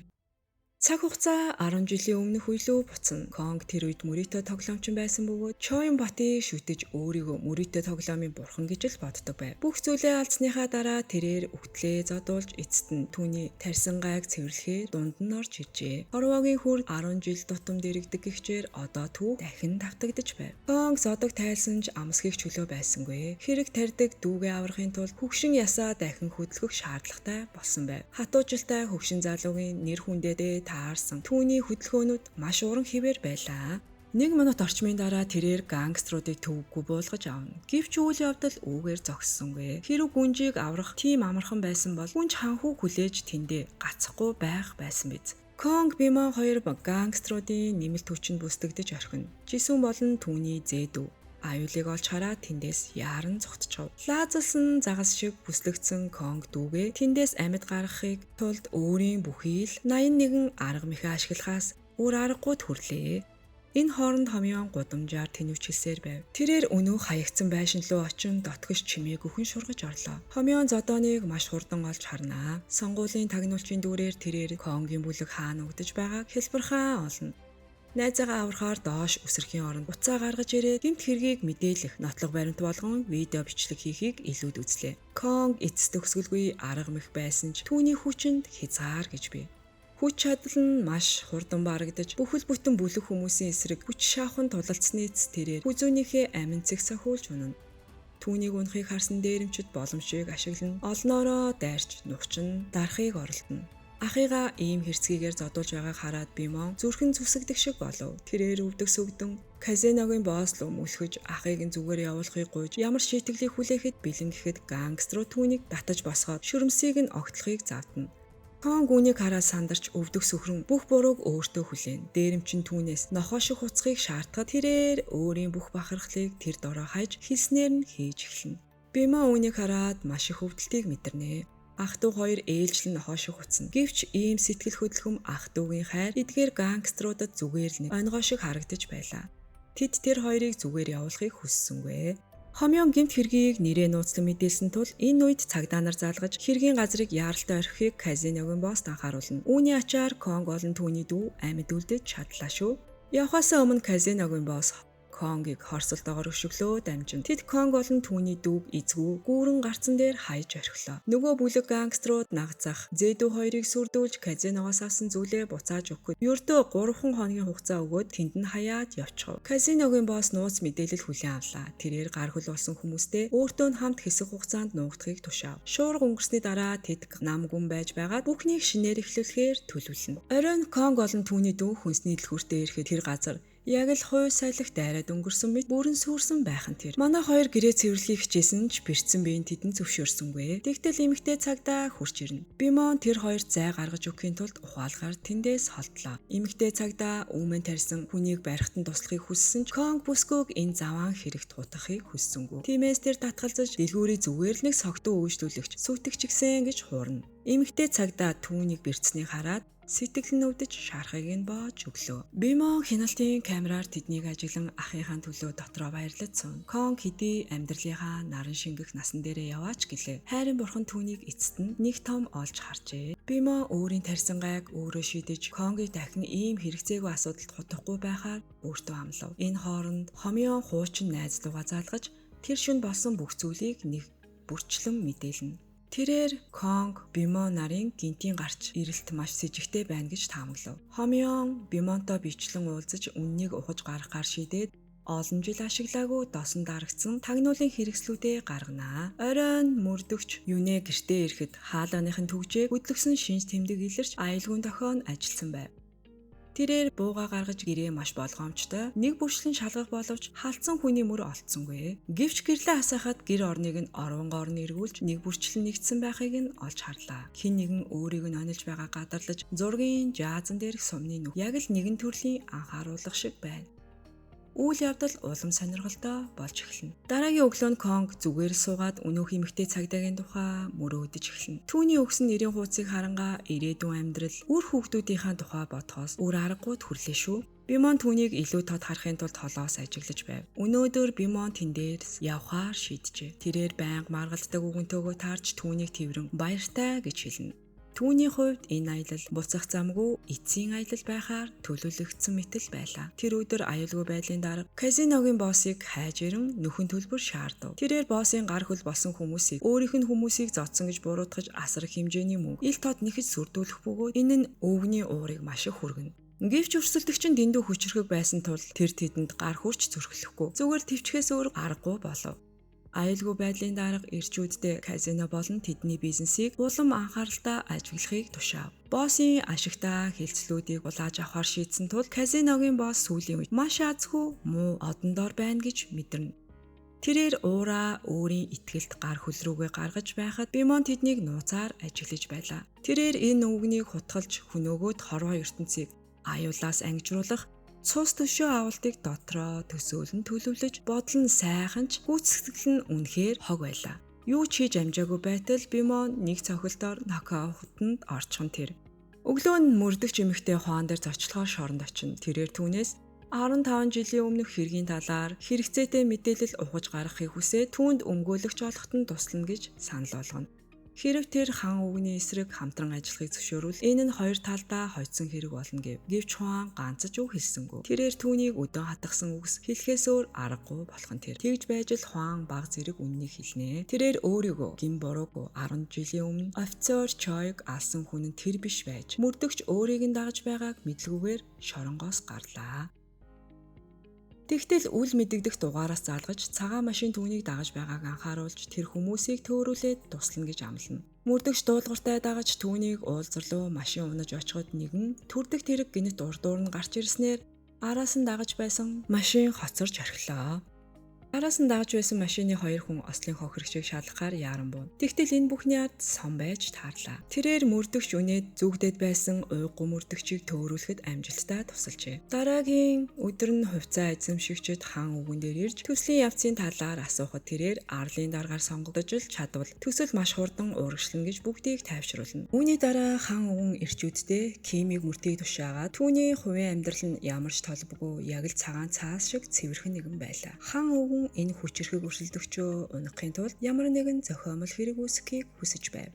Цаг хугацаа 10 жилийн өмнөх үе лүү буцна. Конг тэр үед мөрийтэй тоглоомчин байсан бөгөөд Чоён Батыг шүтэж өөрийгөө мөрийтэй тоглоомын бурхан гэж л боддог байв. Бүх зүйлээ алдсныхаа дараа тэрээр үхтлээ зодуулж эцэст нь түүний тарьсан гайг цэвэрлэхээр дунд нь орж иржээ. Хорвоогийн хүр 10 жил тутамд дэрэгдэг гихчээр одоо түүх дахин давтагдаж байв. Конг зодог тайлсан ч амсхийг чөлөө байсангүй. Хэрэг тарьдаг дүүгээ аврахын тулд хөгшин ясаа дахин хөдөлгөх шаардлагатай болсон байв. Хатуужилтай хөгшин залуугийн нэр хүндэдээ таарсан. Түүний хөдөлгөөнүүд маш уран хэвээр байлаа. Нэг минут орчмын дараа тэрээр гангструудыг төвөггүй буулгаж авна. Гэвч үйл явдал үүгээр зогссонгүй. Хэрэг гүнжийг аврах тийм амархан байсан бол гүнж ханхүү хүлээж тэндээ гацхгүй байх байсан биз. Конг Бимон хоёр гангструудын нэмэлт хүчинд бүсдэгдэж орхино. Жисүн болон түүний зээдүү аюулыг олж хараад тэндээс яаран зугтчихав. Лаазалсан загас шиг бүслэгдсэн Конг дүүгээ тэндээс амьд гаргахыг тулд өөрийн бүхий л 81 арга мэхээ ашиглахаас өөр аргагүй төрлөө. Энэ хооронд хомьёон гудамжаар тэнүүчилсээр байв. Тэрээр өнөө хаягдсан байшин руу очин дотгош чимээгүйхэн шургаж орлоо. Хомьёон зодооныг маш хурдан олж харнаа. Сонгуулийн тагнуулчийн дүүрээр тэрээр Конгийн бүлэг хаана угдаж байгааг хэлбэрхаан олно. Найзаагаа аврахаар доош үсрэхийн оронд утсаа гаргаж ирээд гэмт хэргийг мэдээлэх нотлох баримт болгон видео бичлэг хийхийг илүүд үзлээ. Конг эцэс төгсгөлгүй арга мэх байсан ч түүний хүчинд хязгаар гэж бий. Хүч чадал нь маш хурдан барагдаж бүхэл бүтэн бүлэг хүмүүсийн эсрэг хүч шаахан тулалдсаны эцэс тэрээр хүзүүнийхээ амин цэг сахиулж унана. Түүнийг унахыг харсан дээрэмчид боломжийг ашиглан олноороо дайрч нухчин дарахыг оролдоно. Ахыгаа ийм хэрцгийгээр зодуулж байгааг хараад Бимон зүрхэн зүсэгдэх шиг болов. Тэрээр өвдөг сүгдэн казиногийн босс руу мөлхөж ахыг нь зүгээр явуулахыг гуйж ямар шийтгэлийг хүлээхэд бэлэн гэхэд гангструу түүнийг татаж босгоод шүрмсийг нь огтлохыг завдана. Конг үүнийг хараад сандарч өвдөх сөхрөн бүх бурууг өөртөө хүлээн. Дээрэмчин түүнээс нохоо шиг хуцахыг шаардахад тэрээр өөрийн бүх бахархлыг тэр дороо хайж хэлснээр нь хийж эхэлнэ. Бимон үүнийг хараад маш их өвдөлтийг мэдэрнэ. Ах дүү хоёр ээлжлэн нохоо шиг хуцна. Гэвч ийм сэтгэл хөдлөхөм ах дүүгийн хайр эдгээр гангструудад зүгээр л нэг онигоо шиг харагдаж байлаа. Тэд тэр хоёрыг зүгээр явуулахыг хүссэнгүй. Хомьёон гэмт хэргийг нэрээ нууцлан мэдээлсэн тул энэ үед цагдаа нар залгаж хэргийн газрыг яаралтай орхихыг казиногийн босс анхааруулна. Үүний ачаар Конг болон түүний дүү амьд үлдэж чадлаа шүү. Явхаасаа өмнө казиногийн босс Конгийг хорсолтойгоор өшөглөө дамжин. Тэд Конг болон түүний дүүг эзгүй гүүрэн гарцан дээр хайж орхилоо. Нөгөө бүлэг гангструуд нагцах Зэдүү хоёрыг сүрдүүлж казиногоос авсан зүйлээ буцааж өгөхөд ердөө 3 хоногийн хугацаа өгөөд тэнд нь хаяад явчихв. Казиногийн босс нууц мэдээлэл хүлээн авлаа. Тэрээр гар хөл болсон хүмүүстэй өөртөө нь хамт хэсэг хугацаанд нуугдахыг тушаав. Шуурга өнгөрсний дараа тэд нам гүн байж байгаад бүхнийг шинээр эхлүүлэхээр төлөвлөнө. Оройн Конг болон түүний дүү хүнсний дэлгүүртээ ирэхэд тэр газар яг л хуу салхи дайраад өнгөрсөн мэт бүрэн сүрсэн байх нь тэр. Манай хоёр гэрээ цэвэрлэхийг хичээсэн ч бэрцэн биеийн тэдэн зөвшөөрсөнгүй. Тэгтэл эмэгтэй цагдаа хурж ирнэ. Бимон тэр хоёрт зай гаргаж өгөхийн тулд ухаалгаар тэндээс холдлоо. Эмэгтэй цагдаа үүмэн тарьсан хүнийг барихтан туслахыг хүссэн ч Конг бүсгүйг энэ заваан хэрэгт хутгахыг хүссэнгүй. Тиймээс тэр татгалзаж дэлгүүрийг зүгээр л нэг согтуу үйлчлүүлэгч сүйтгэгчгсэн гэж хуурна. Эмэгтэй цагдаа түүнийг бэрцнийг хараад сэтгэл нь өвдөж шархыг нь боож өглөө. Бимон хяналтын камераар тэднийг ажиглан ахынхаа төлөө дотроо баярлаж сууна. Конг хэдий амьдралынхаа наран шингэх насан дээрээ яваач гэлээ. Хайрын бурхан түүнийг эцэст нь нэг том олж харжээ. Бимон өөрийн тарьсан гайг өөрөө шийдэж Конгийг дахин ийм хэрэгцээгүй асуудалд хутгахгүй байхаар өөртөө амлав. Энэ хооронд хомьёон хуучин найз лугаа залгаж тэр шөнө болсон бүх зүйлийг нэг бүрчлэн мэдээлнэ. Тэрээр Конг, Бимон нарын гинтийн гарч ирэлт маш сэжигтэй байна гэж таамаглав. Хомьёон Бимонтой бичлэн уулзаж үннийг ухаж гаргахаар шийдээд олон жил ашиглаагүй досон дарагдсан тагнуулын хэрэгслүүдээ гарганаа. Оройн мөрдөгч Юнэ гэртээ ирэхэд хаалганыхын түгжээг хөдлөсөн шинж тэмдэг илэрч аюулгүй дохион ажилласан байв. Тэрээр бууга гаргаж гэрээ маш болгоомжтой нэг бүрчлэн шалгах боловч халдсан хүний мөр олдсонгүй. Гэвч гэрлээ асаахад гэр орныг нь орвонгоор нь эргүүлж нэг бүрчлэн нэгдсэн байхыг нь олж харлаа. Хэн нэгэн өөрийг нь онилж байгаа гадарлаж зургийн жаазан дээрх сумны нүх яг л нэгэн төрлийн анхааруулга шиг байна. Үйл явдал улам сонирхолтой болж эхэлнэ. Дараагийн өглөө нь Конг зүгээр суугаад өнөөх эмэгтэй цагдаагийн тухай мөрөөдөж эхэлнэ. Түүний өгсөн нэрийн хуудсыг харангаа ирээдүйн амьдрал, үр хүүхдүүдийнхээ тухай бодхоос өөр аргагүй хүрлээ шүү. Бимон түүнийг илүү тод харахын тулд холоос ажиглаж байв. Өнөөдөр Бимон тэн дээрс явхаар шийджээ. Тэрээр байнга маргалддаг үгэнтэйгөө таарч түүнийг тэрвэн баяртай гэж хэлнэ. Түүний хувьд энэ аялал буцах замгүй эцсийн аялал байхаар төлөвлөгдсөн мэтэл байлаа. Тэр өдөр аюулгүй байдлын дарга казиногийн боссыг хайж ирэн нөхөн төлбөр шаардав. Тэрээр боссын гар хөл болсон хүмүүсийг өөрийнх нь хүмүүсийг зодсон гэж буруутгаж асар их хэмжээний мөнгө ил тод нэхэж сүрдүүлэх бөгөөд энэ нь өвгний уурыг маш их хүргэнэ. Гэвч өрсөлдөгч нь дэндүү хүчрхэг байсан тул тэр тэдэнд гар хүрч зөрхлөхгүй. Зүгээр төвчхээс өөр аргагүй болов. Аюулгүй байдлын дарга эрчүүдтэй казино болон тэдний бизнесийг улам анхааралтай ажиглахыг тушаав. Боссын ашигтай хэлцлүүдийг улааж авахар шийдсэн тул казиногийн босс сүүлийн үед маш азгүй муу одондоор байна гэж мэдэрнэ. Тэрээр уураа өөрийн итгэлд гар хөл рүүгээ гаргаж байхад Бимон тэднийг нууцаар ажиглаж байлаа. Тэрээр энэ өвгнийг хутгалж хөнөөгөөд хорвоо ертөнцийг аюулаас ангижруулах цус төшөө авалтыг дотроо төсөөлөн төлөвлөж бодол нь сайхан ч гүйцэтгэл нь үнэхээр хог байлаа. Юу ч хийж амжаагүй байтал Бимон нэг цохилтоор нокаутанд орчихон тэр. Өглөө нь мөрдөгч эмэгтэй хуан дээр зочлохоор шоронд очино. Тэрээр түүнээс 15 жилийн өмнөх хэргийн талаар хэрэгцээтэй мэдээлэл ухаж гаргахыг хүсээд түүнд өмгөөлөгч олоход нь туслана гэж санал болгоно. Хэрв тэр хан өвгөний эсрэг хамтран ажиллахыг зөвшөөрвөл энэ нь хоёр талдаа хоцсон хэрэг болно гэв. Гэвч Хуан ганц ч үг хэлсэнгүй. Тэрээр түүнийг өдөн хатгасан үгс хэлэхээс өөр аргагүй болох нь тэр. Тэгж байж л Хуан баг зэрэг үннийг хэлнэ. Тэрээр өөрийгөө гин буруугүй 10 жилийн өмнө офицер Чойг алсан хүн нь тэр биш байж мөрдөгч өөрийг нь дагаж байгааг мэдлгүйгээр шоронгоос гарлаа. Тэгтэл үл мэдэгдэх дугаараас залгаж цагаан машин түүнийг дагаж байгааг анхааруулж тэр хүмүүсийг төөрүүлээд туслана гэж амлана. Мөрдөгч дуулууртай дагаж түүнийг уулзар руу машин унаж очиход нэгэн төрдөг тэрэг гинэт урдуур нь гарч ирснээр араас нь дагаж байсан машин хоцорч орхилоо. Араас нь дагаж байсан машины хоёр хүн ослын хохирогчийг шалгахаар яаран бууна. Тэгтэл энэ бүхний ард сон байж таарлаа. Тэрээр мөрдөгч үнээд зүгдэд байсан уйггүй мөрдөгчийг төөрүүлэхэд амжилттай тусалжээ. Дараагийн өдөр нь хувьцаа эзэмшигчид хан өвгөн дээр ирж төслийн явцын талаар асуухад тэрээр арлын даргаар сонгогдож л чадвал төсөл маш хурдан урагшлана гэж бүгдийг тайвшруулна. Үүний дараа хан өвгөн эрчүүдтэй Кимиг мөртийг тушаагаад түүний хувийн амьдрал нь ямар ч толбгүй яг л цагаан цаас шиг цэвэрхэн нэгэн байлаа. Хан өвгөн энэ хүчирхэг өрсөлдөгчөө унахын тулд ямар нэгэн зохиомол хэрэг үүсгэхийг хүсэж байв.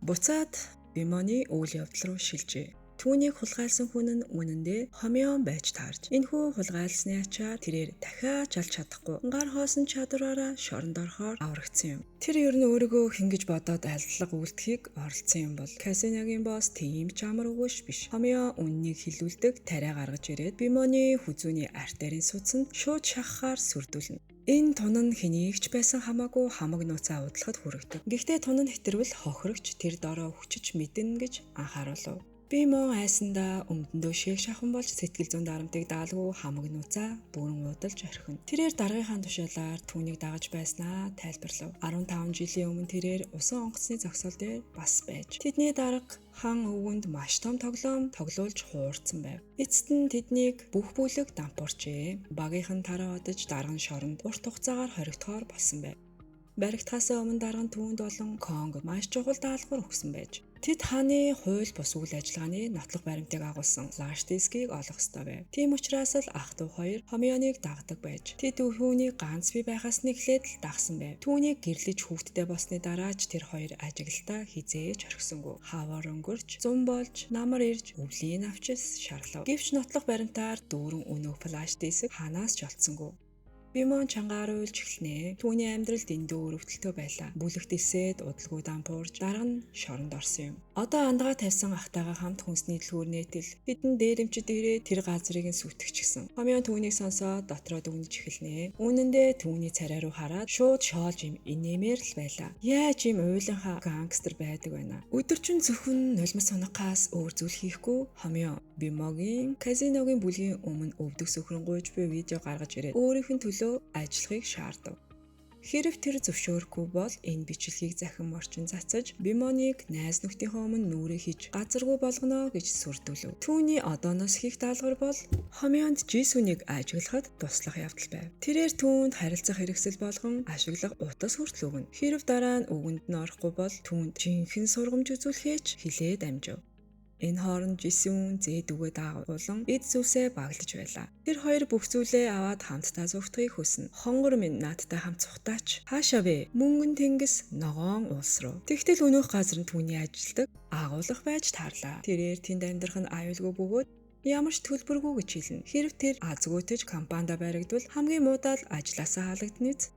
Буцаад Бимоны үйл явдал руу шилжээ. Түүнийг хулгайлсан хүн нь үнэндээ хомион байж таарч. Энэхүү хулгайлсны ачаар тэрээр дахиад жалж чадахгүй гар хоосон чадвараараа шоронд орохоор аврагдсан юм. Тэр ер нь өөрийгөө хэн гэж бодоод алдлага үлдэхийг оролцсон юм бол казиногийн босс тийм ч амар өгөөш биш. Хомион үннийг хилүүлдэг тариа гаргаж ирээд Бимоны хүзүүний артерийн судсанд шууд шахахаар сүрдүүлнэ. Энэ тун нь хэнийг ч байсан хамаагүй хамаг нууцаа удлахад хүрэгдэг. Гэхдээ тун нь хэтэрвэл хохирогч тэр дороо хүчиж мэднэ гэж анхааруулв. Бимон айсандаа өмдөндөө шээх шахан болж сэтгэл зүйн дарамтыг даалгүй хамаг нууцаа бүрэн уудалж орхино. Тэрээр даргынхаа тушаалаар түүнийг дагаж байснаа тайлбарлав. 15 жилийн өмнө тэрээр усан онгоцны зогсоол дээр бас байж тэдний дарга хан өвгөнд маш том тоглоом тоглуулж хуурцсан байв. Эцэст нь тэднийг бүх бүлэг дампуурчээ. Багийнхан тараа одож дарга нь шоронд урт хугацаагаар хоригдохоор болсон байв. Баригдахаас өмнө дарга нь түүнд болон Конг маш чухал даалгавар өгсөн байж. Тэд хааны хууль бус үйл ажиллагааны нотлох баримтыг агуулсан флаш дискийг олох ёстой байв. Тийм учраас л ах トゥ хоёр Хомионыг дагдаг байж. Тэд түүнийг ганц бие байхаас нэглээд л дагсан байв. Түүнийг гэрлэж хүүхдтэй болсны дараа ч тэр хоёр ажиглалтаа хизээж орхисонгүй. Хавар өнгөрч, зун болж, намар ирж өвлийн авчис шарлав. Гэвч нотлох баримтаар дүүрэн өнөөх флаш диск ханаас ч олдсонгүй. Бимон чангаар уйлж эхэлнэ. Түүний амьдрал дэндүү өрөвдөлтөө байлаа. Бүлэгт элсээд удалгүй дампуурж дарга нь шоронд орсон юм. Одоо андгаа тавьсан ахтайгаа хамт хүнсний дэлгүүр нээтэл хэдэн дээрэмчид ирээд тэр газрыг нь сүтгэчихсэн. Хомион түүнийг сонсоод дотроо дүгнэж эхэлнэ. Үнэндээ түүний царай руу хараад шууд шоолж юм инээмээр л байлаа. Яаж юм уйланхаа гангстер байдаг байна. Өдөржин зөвхөн нулимс унахаас өөр зүйл хийхгүй Хомион Бимогийн казиногийн бүлгийн өмнө өвдөг сөхрөн гуйж буй видео гаргаж ирээд өөрийнх нь төлөө ажиллахыг шаардав. Хэрв тэр зөвшөөрөхгүй бол энэ бичлэгийг захин морчин цацаж Бимоныг найз нөхдийнхөө өмнө нүрээ хийж газаргүй болгоно гэж сүрдүүлв. Түүний одооноос хийх даалгавар бол Хомионд Жисүнийг ажиглахад туслах явдал байв. Тэрээр түүнд харилцах хэрэгсэл болгон ашиглах утас хүртэл өгнө. Хэрв дараа нь үгэнд нь орохгүй бол түүнд жинхэнэ сургамж үзүүлэхээ ч хэлээд амжив. Энэ хооронд Жисүн зээд үгээ дагуулan эд зүйлсээ баглаж байлаа. Тэр хоёр бүх зүйлээ аваад хамтдаа зуртахыг хүснэ. Хонгор минь наадтай хамт цухтаач. Хаашаа вэ? Мөнгөн тэнгис ногоон улс руу. Тэгтэл өнөөх газар нь түүний ажилдаг агуулах байж таарлаа. Тэрээр тэнд амьдрах нь аюулгүй бөгөөд ямар ч төлбөргүй гэж хэлнэ. Хэрв тэр азгүйдэж компанида баригдвал хамгийн муудаал ажлаасаа халагдана биз.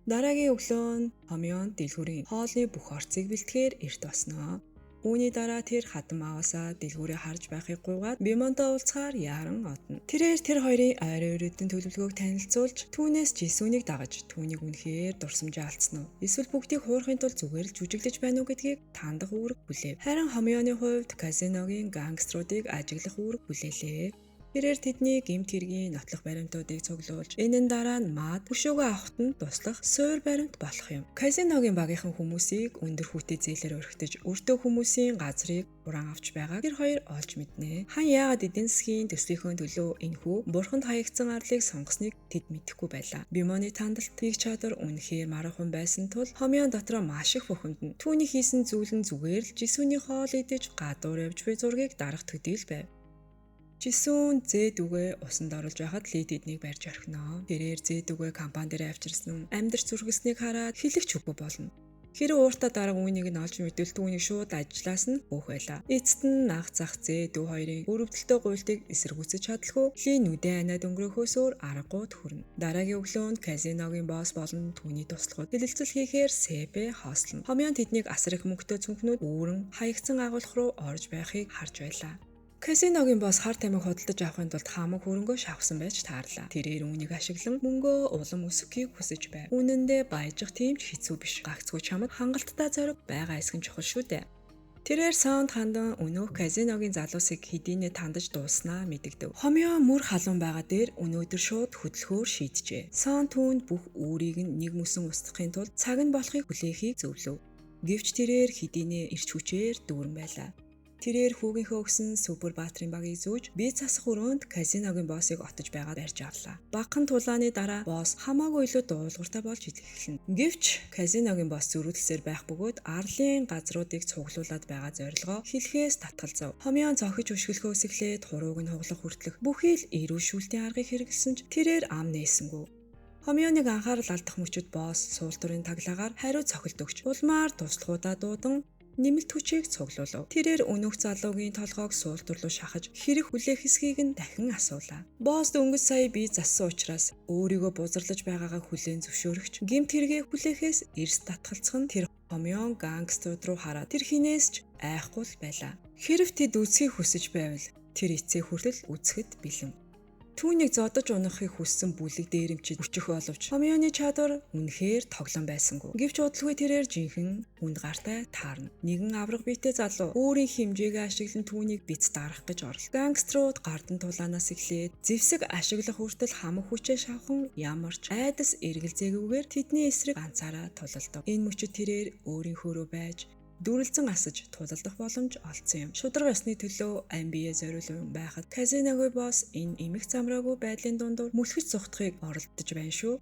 Дараагийн өглөө нь Хомион дэлгүүрийн хоолны бүх орцыг бэлтгэхээр эрт босноо. Үүний дараа тэр хатан маавасаа дэлгүүрээ харж байхыг гуйгаад Бимонтой уулзахаар яаран одно. Тэрээр тэр хоёрын ойрын өрөөдөн төлөвлөгөөг танилцуулж түүнээс Жисүнийг дагаж түүнийг үнэхээр дурсамжаа алдсан уу? Эсвэл бүгдийг хуурахын тулд зүгээр л жүжиглэж байна уу гэдгийг тандах үүрэг хүлээв. Харин Хомионы хувьд казиногийн гангструудыг ажиглах үүрэг хүлээлээ. Тэрээр тэдний гэмт хэргийн нотлох баримтуудыг цуглуулж энэ нь дараа нь маад хөшөөгөө авахт нь туслах суур баримт болох юм. Казиногийн багийнхан хүмүүсийг өндөр хүүтэй зээлээр өргөтөж өртөө хүмүүсийн газрыг уран авч байгааг тэр хоёр олж мэднэ. Хан яагаад эдийн засгийн төслийнхөө төлөө энэхүү бурханд хаягдсан арлыг сонгосныг тэд мэдэхгүй байлаа. Бимоны тандалт хийх чадвар үнэхээр маруухан байсан тул Хомион дотроо маш их бухимдна. Түүний хийсэн зүйл нь зүгээр л Жисүний хоол идэж гадуур явж буй зургийг дарах төдийл байв. Жисүүн зээ дүүгээ усанд оруулж байхад Ли тэднийг барьж орхино. Тэрээр зээ дүүгээ компани дээр авчирсан амьдарч зүрхэлснийг хараад хэлэх ч үгүй болно. Хэрэв ууртаа дарга үүнийг нь олж мэдвэл түүнийг шууд ажлаас нь хөөх байлаа. Эцэст нь нах зах зээ дүү хоёрын өрөвдөлтөй гуйлтыг эсэргүүцэж чадалгүй Ли нүдэн аниад өнгөрөхөөс өөр аргагүй төхөрнө. Дараагийн өглөөнд казиногийн босс болон түүний туслахуд хэлэлцэл хийхээр Сэбэ хоослоно. Хомьён тэднийг асар их мөнгөтэй цүнхнүүд үүрэн хаягдсан агуулх руу орж байхыг харж байлаа. Казиногийн босс хар тамхи худалдаж авахын тулд хамаг хөрөнгөө шавхсан байж таарлаа. Тэрээр үүнийг ашиглан мөнгөө улам өсгөхийг хүсэж байв. Үнэн дээр баяжих тийм ч хэцүү биш. Гагцгүй чамд хангалттай зориг байгаа эсэх нь чухал шүү дээ. Тэрээр саунд хандан өнөөх казиногийн залуусыг хэдийнэ тандаж дууснаа мэдэгдэв. Хомьёо мөр халуун байгаа дээр өнөөдөр шууд хөдлөхөөр шийджээ. Сон түүнд бүх үүрийг нь нэг мөсөн устгахын тулд цаг нь болохыг хүлээхийг зөвлөв. Гэвч тэрээр хэдийнэ эрч хүчээр дүүрэн байлаа. Тэрээр хүүгийнхээ өгсөн Супер Баатрын багийг зүүж бие засах өрөөнд казиногийн боссыг отож байгаа барьж авлаа. Багахан тулааны дараа босс хамаагүй илүү дуулууртай болж эхэлнэ. Гэвч казиногийн босс зөрүүдлсээр байх бөгөөд арлын газруудыг цуглуулад байгаа зорилгоо хэлхээс татгалзав. Хомьёон цохиж өшгөлөхөөс эхлээд хурууг нь хуглах хүртэлх бүхий л эрүүшүүлтийн аргыг хэрэглэсэн ч тэрээр ам нээсэнгүй. Хомьёоныг анхаарал алдах мөчид босс суултурын таглаагаар хариу цохилт өгч улмаар туслахуудаа дуудан нэмэлт хүчийг цуглуулав. Тэрээр өнөөх залуугийн толгойг суултур руу шахаж хэрэг хүлээх хэсгийг нь дахин асуулаа. Босс дөнгөж сая бие зассан учраас өөрийгөө бузарлаж байгаагаа хүлээн зөвшөөрөгч гэмт хэрэгээ хүлээхээс эрс татгалзах нь тэр хомьёон гангстерууд руу хараад тэр хинээс ч айхгүй л байлаа. Хэрв тэд үзхийг хүсэж байвал тэр эцээ хүртэл үзэхэд бэлэн. Түүнийг зодож унахыг хүссэн бүлэг дээрэмчид өчөх боловч хомьёоны чадвар үнэхээр тоглон байсангүй. Гэвч удалгүй тэрээр жинхэнэ хүнд гартай таарна. Нэгэн авраг биетэй залуу өөрийн хэмжээгээ ашиглан түүнийг биц дарах гэж орол. Гангстерууд гардан тулаанаас эхлээд зэвсэг ашиглах хүртэл хамаг хүчээ шавхан ямар ч айдас эргэлзээгүйгээр тэдний эсрэг ганцаараа тулалдав. Энэ мөчид тэрээр өөрийнхөөрөө байж дүрэлзэн асаж тулалдах боломж олдсон юм. Шударга ёсны төлөө амь бие зориулан байхад казиногийн босс энэ эмх замраагүй байдлын дундуур мүлхэж зугтахыг оролдож байна шүү.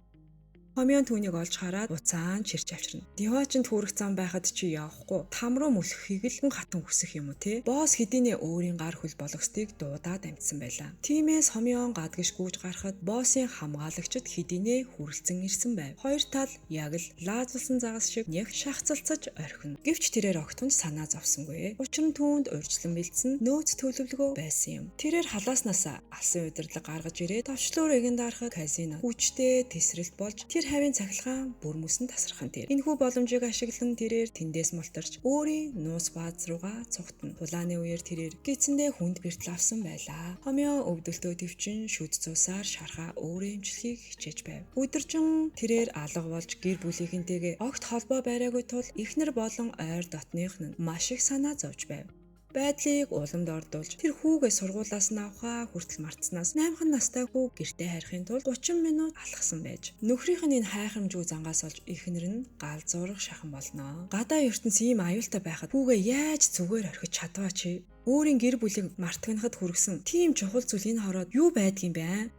Хомьёон түүнийг олж хараад буцаан чирч авчирна. Диваачинд хүрэх зам байхад чи явахгүй. Там руу мүлхэхийг л хүн хатан хүсэх юм уу те? Босс хэдийнэ өөрийн гар хөл болгостыг дуудаад амжсан байлаа. Тиймээс хомьёон гадагш гүйж гарахад боссын хамгаалагчид хэдийнэ хүрэлцэн ирсэн байв. Хоёр тал яг л лаазалсан загас шиг нях шахацалцаж орхино. Гэвч тэрээр огтхон санаа зовсонгүй. Учир нь түүнд урьдчилан бэлдсэн нөөц төлөвлөгөө байсан юм. Тэрээр халааснасаа алсын удирдлага гаргаж ирээд товчлуур эгэн дарахад казино хүчтэй тесрэлт болж тэр хавийн цахилгаан бүр мөсөн тасархан тэр. Энэхүү боломжийг ашиглан тэрээр тэндээс мултарч өөрийн нууц бааз руугаа цугтана. Тулааны үеэр тэрээр гидсэндээ хүнд бэртэл авсан байлаа. Хомьёон өвдөлтөө төвчин шүд цусаар шархаа өөрөө эмчлэхийг хичээж байв. Өдөржин тэрээр алга болж гэр бүлийнхэнтэйгээ огт холбоо бариагүй тул эхнэр болон ойр дотных нь маш их санаа зовж байв. Байдлыг уламд ордуулж тэр хүүгээ сургуулиас нь авахаа хүртэл мартсанаас 8 настай хүү гэртээ харихын тулд 30 минут алхсан байж. Нөхрийнх нь энэ хайхрамжгүй зангаас олж эхнэр нь гал зурах шахан болно. Гадаа ертөнц ийм аюултай байхад хүүгээ яаж зүгээр орхиж чадваа чи? Өөрийн гэр бүлийг мартагнахад хүргэсэн тийм чухал зүйл энэ хороод юу байдгийм бэ?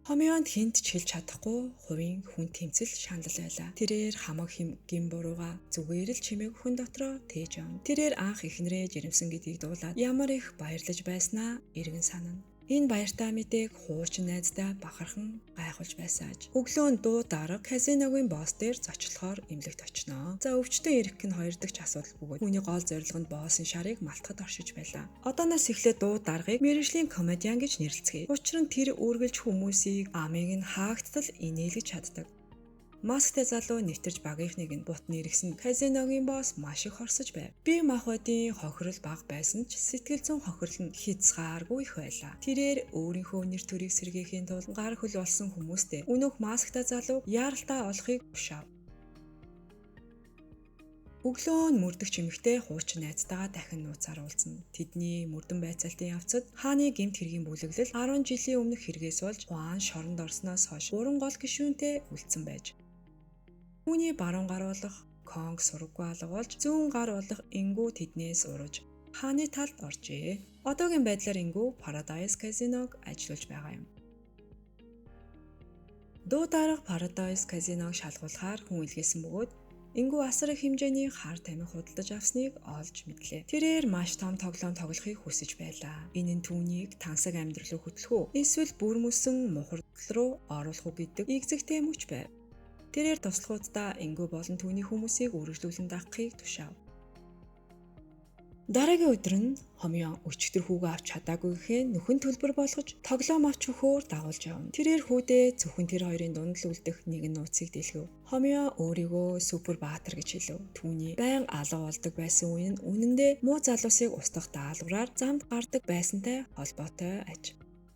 Хомьёонд хинт ч хэлж чадахгүй хувийн хүн тэмцэл шанал байлаа. Тэрээр хамаг хэм гин бурууга зүгээр л чимээг хүн дотроо тээж явна. Тэрээр анх эхнэрээ жирэмсэн гэдгийг дуулаад ямар их баярлаж байснаа эргэн санана. Энэ баяртай мэдээг хуучин найздаа бахархан гайхуулж байсааж. Өглөө нь дуу дарга казиногийн босс дээр зочлохоор эмнэлэгт очноо. За өвчтөн ирэх нь хоёр дахь асуудал бөгөөд түүний гол зорилго нь боссын шарыг малтахад оршиж байлаа. Одооноос эхлээд дуу даргыг мэргэжлийн комедиан гэж нэрлэцгээе. Учир нь тэр үргэлж хүмүүсийг амыг нь хаагдтал инээлгэж чаддаг. Масктай залуу нэвтэрч багийнхныг нь бут нэргсэн казиногийн босс маш их хорсож байв. Бие махбодын хохирол бага байсан ч сэтгэл зүйн хохирол нь хязгааргүй их байлаа. Тэрээр өөрийнхөө нэр төрийг сэргээхийн тулд гар хөл болсон хүмүүстэй өнөөх масктай залуу яаралтай олохыг тушаав. Өглөө нь мөрдөгч эмэгтэй хуучин найзтайгаа дахин нууцаар уулзна. Тэдний мөрдөн байцаалтын явцад хааны гэмт хэргийн бүлэглэл 10 жилийн өмнөх хэрэгээс болж Хуан шоронд орсноос хойш 3 гол гишүүнтэй үлдсэн байж. Түүний баруун гар болох Конг сураггүй алга болж зүүн гар болох Ингүү тэднээс ураж хааны талд оржээ. Одоогийн байдлаар Ингүү Paradise Casino-г ажиллуулж байгаа юм. Дуу дарга Paradise Casino-г шалгуулахаар хүн илгээсэн бөгөөд Ингүү асар их хэмжээний хар тамхи худалдаж авсныг олж мэдлээ. Тэрээр маш том тоглоом тоглохыг хүсэж байлаа. Энэ нь түүнийг тансаг амьдрал руу хөтлөх үү? Эсвэл бүр мөсөн мухардал руу оруулах уу гэдэг эгзэгтэй мөч байв. Тэрээр туслахуудаа Ингүү болон түүний хүмүүсийг үргэлжлүүлэн дагахыг тушаав. Дараагийн өдөр нь Хомьён өчигдөр хүүгээ авч чадаагүй гэхээ нөхөн төлбөр болгож тоглоом авч өгөхөөр дагуулж явна. Тэрээр хүүдээ зөвхөн тэр хоёрын дунд л үлдэх нэгэн нууцыг дэлгэв. Хомьён өөрийгөө супер баатар гэж хэлв. Түүний байн алга болдог байсан үе нь үнэндээ муу залуусыг устгах даалгавраар замд гардаг байсантай холбоотой аж.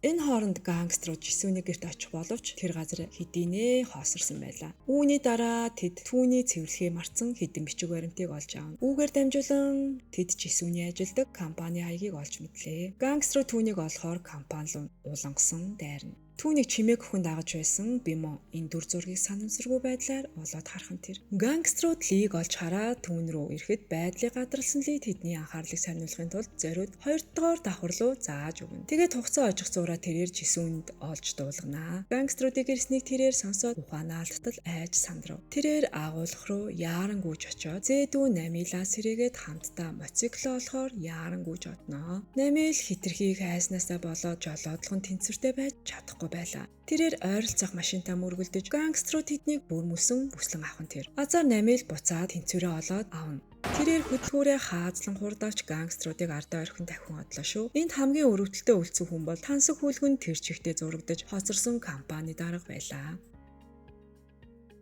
Энэ хооронд гангструуд Жисүний гэрт очих боловч тэр газар хэдийнэ хоосорсон байлаа. Үүний дараа тэд түүний цэвэрлэхээ мартсан хэдэн бичиг баримтыг олж авна. Үүгээр дамжуулан тэд Жисүний ажилдаг компани хаягийг олж мэдлээ. Гангструуд түүнийг олохоор компани руу улангасан дайрна. Түүнийг чимээг өхөн дагаж байсан Бимо энэ дүр зургийг санамсаргүй байдлаар олоод харах нь тэр. Гангструуд Лиг олж хараад түүн рүү ирэхэд байдлыг гадарласан Ли тэдний анхаарлыг сарниулахын тулд зориуд 2 дугаар давхар руу зааж өгнө. Тэгээд хугацаа ожих зуураа тэрээр Жисүнд олж дуулганаа. Гангструудыг ирснийг тэрээр сонсоод ухаанаа алдтал айж сандрав. Тэрээр агуулх руу яаран гүйж очоод зээдүү Намилаас сэрээгээд хамтдаа мотоциклоо олохоор яаран гүйж одноо. Намил хитрхийг хайснаасаа болоод жолоодлогон тэнцвэртэй байж чадахгүй байлаа. Тэрээр ойролцоох машинтаа мөргөлдөж гангструуд тэднийг бүр мөсөн бүслэн авах нь тэр. Азар Намил буцаад тэнцвэрээ олоод авна. Тэрээр хөдөлгүүрээ хаазлан хурдавч гангструудыг ардаа орхин давхин одлоо шүү. Энд хамгийн өрөвдөлтөй үлдсэн хүн бол тансаг хүлгэн тэр чигтээ зурагдаж хоцорсон компани дарга байлаа.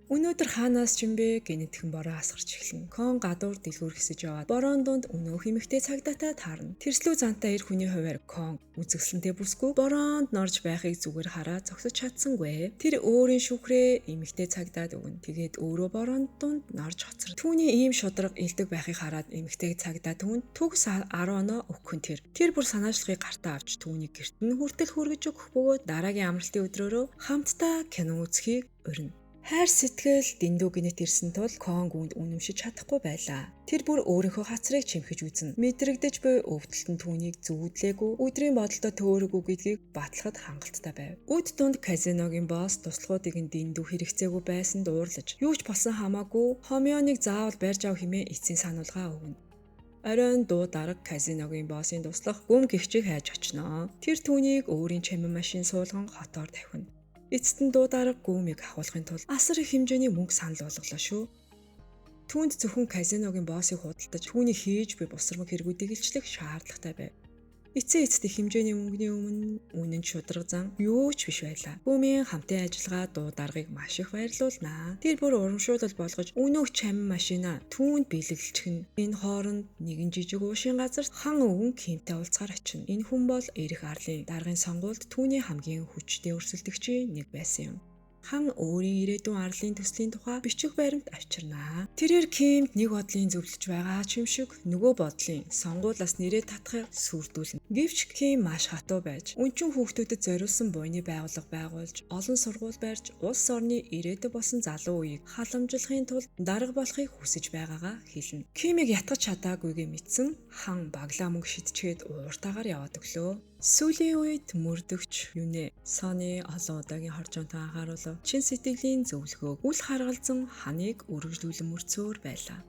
Өнөөдөр хаанаас ч юм бэ гэнэтхэн бороо асгарч эхэлнэ. Кон гадуур дэлгүүр хэсэж яваад бороон дунд өнөөх эмэгтэй цагдаатай таарна. Тэрслүү зантай эр хүний хувиар Кон үзэсгэлэнтэй бүсгүй бороонд норж байхыг зүгээр хараа зогсож чадсангүй. Тэр өөрийн шүхрээ эмэгтэй цагдаад өгнө. Тэгээд өөрөө бороонд дунд норж хоцорно. Түүний ийм шударга элдэг байхыг хараад эмэгтэй цагдаа түүнд төгс 10 оноо өгөх нь тэр. Тэр бүр санаачлагыг гартаа авч түүнийг гэрт нь хүртэл хүргэж өгөх бөгөөд дараагийн амралтын өдрөөрөө хамтдаа кино үзэхийг урина. Хайр сэтгэл дэндүү гинэт ирсэн тул Кон гүнд үнэмшиж чадахгүй байлаа. Тэр бүр өөрийнхөө хацрыг чимхэж үзнэ. Мэдрэгдэж буй өвдөлт нь түүнийг зүүдлээгүй, өдрийн бодолтой төөрөөгүй гэдгийг батлахад хангалттай байв. Үд дунд казиногийн босс туслахуудыг нь дэндүү хэрэгцээгүй байсанд уурлаж, юу ч болсон хамаагүй Хомьёныг заавал барьж ав хэмээн эцсийн сануулгаа өгнө. Оройн дуу дарга казиногийн боссын туслах гүм гихчийг хайж очноо. Тэр түүнийг өөрийн чамин машин суулган хотоор тавхина. Эцэст нь дуу дарга гүмийг авахулахын тулд асар их хэмжээний мөнгө санал болголоо шүү. Түүнд зөвхөн казиногийн боссыг худалдаж түүний хийж буй бусармаг хэрэгүүдийг илчлэх шаардлагатай байв. Эцсийн эцэст их хэмжээний мөнгөний өмнө үнэн шударга зан юу ч биш байлаа. Гүмийн хамтын ажиллагаа дуу даргыг маш их баярлуулнаа. Тэр бүр урамшуулал болгож өнөөх чамин машина түүнд бэлэглэчих нь. Энэ хооронд нэгэн жижиг уушийн газар хан өвгөн Кимтэй уулзахаар очино. Энэ хүн бол ирэх арлын даргын сонгуульд түүний хамгийн хүчтэй өрсөлдөгчийн нэг байсан юм. Хан өөрийн ирээдүйн арлын төслийн тухай бичих баримт авчирнаа. Тэрээр Кимд нэг бодлын зөвлөж байгаа ч юм шиг нөгөө бодлын сонгуулиас нэрээ татахыг сүрдүүлнэ. Гэвч Ким маш хатуу байж, өнчин хүүхдүүдэд зориулсан буйны байгууллага байгуулж, олон сургууль барьж, улс орны ирээдүй болсон залуу үеийг халамжлахын тулд дарга болохыг хүсэж байгаагаа хэлнэ. Кимийг ятгах чадаагүйгээ мэдсэн хан баглаа мөнгө шидчихэд ууртаагаар яваад өглөө. Сүүлийн үед мөрдөгч Юнэ Соны олон удаагийн хоржоонтой анхааруулав. Чин сэтгэлийн зөвлөгөөг үл харгалзан ханыг үргэлжлүүлэн мөрцөөр байлаа.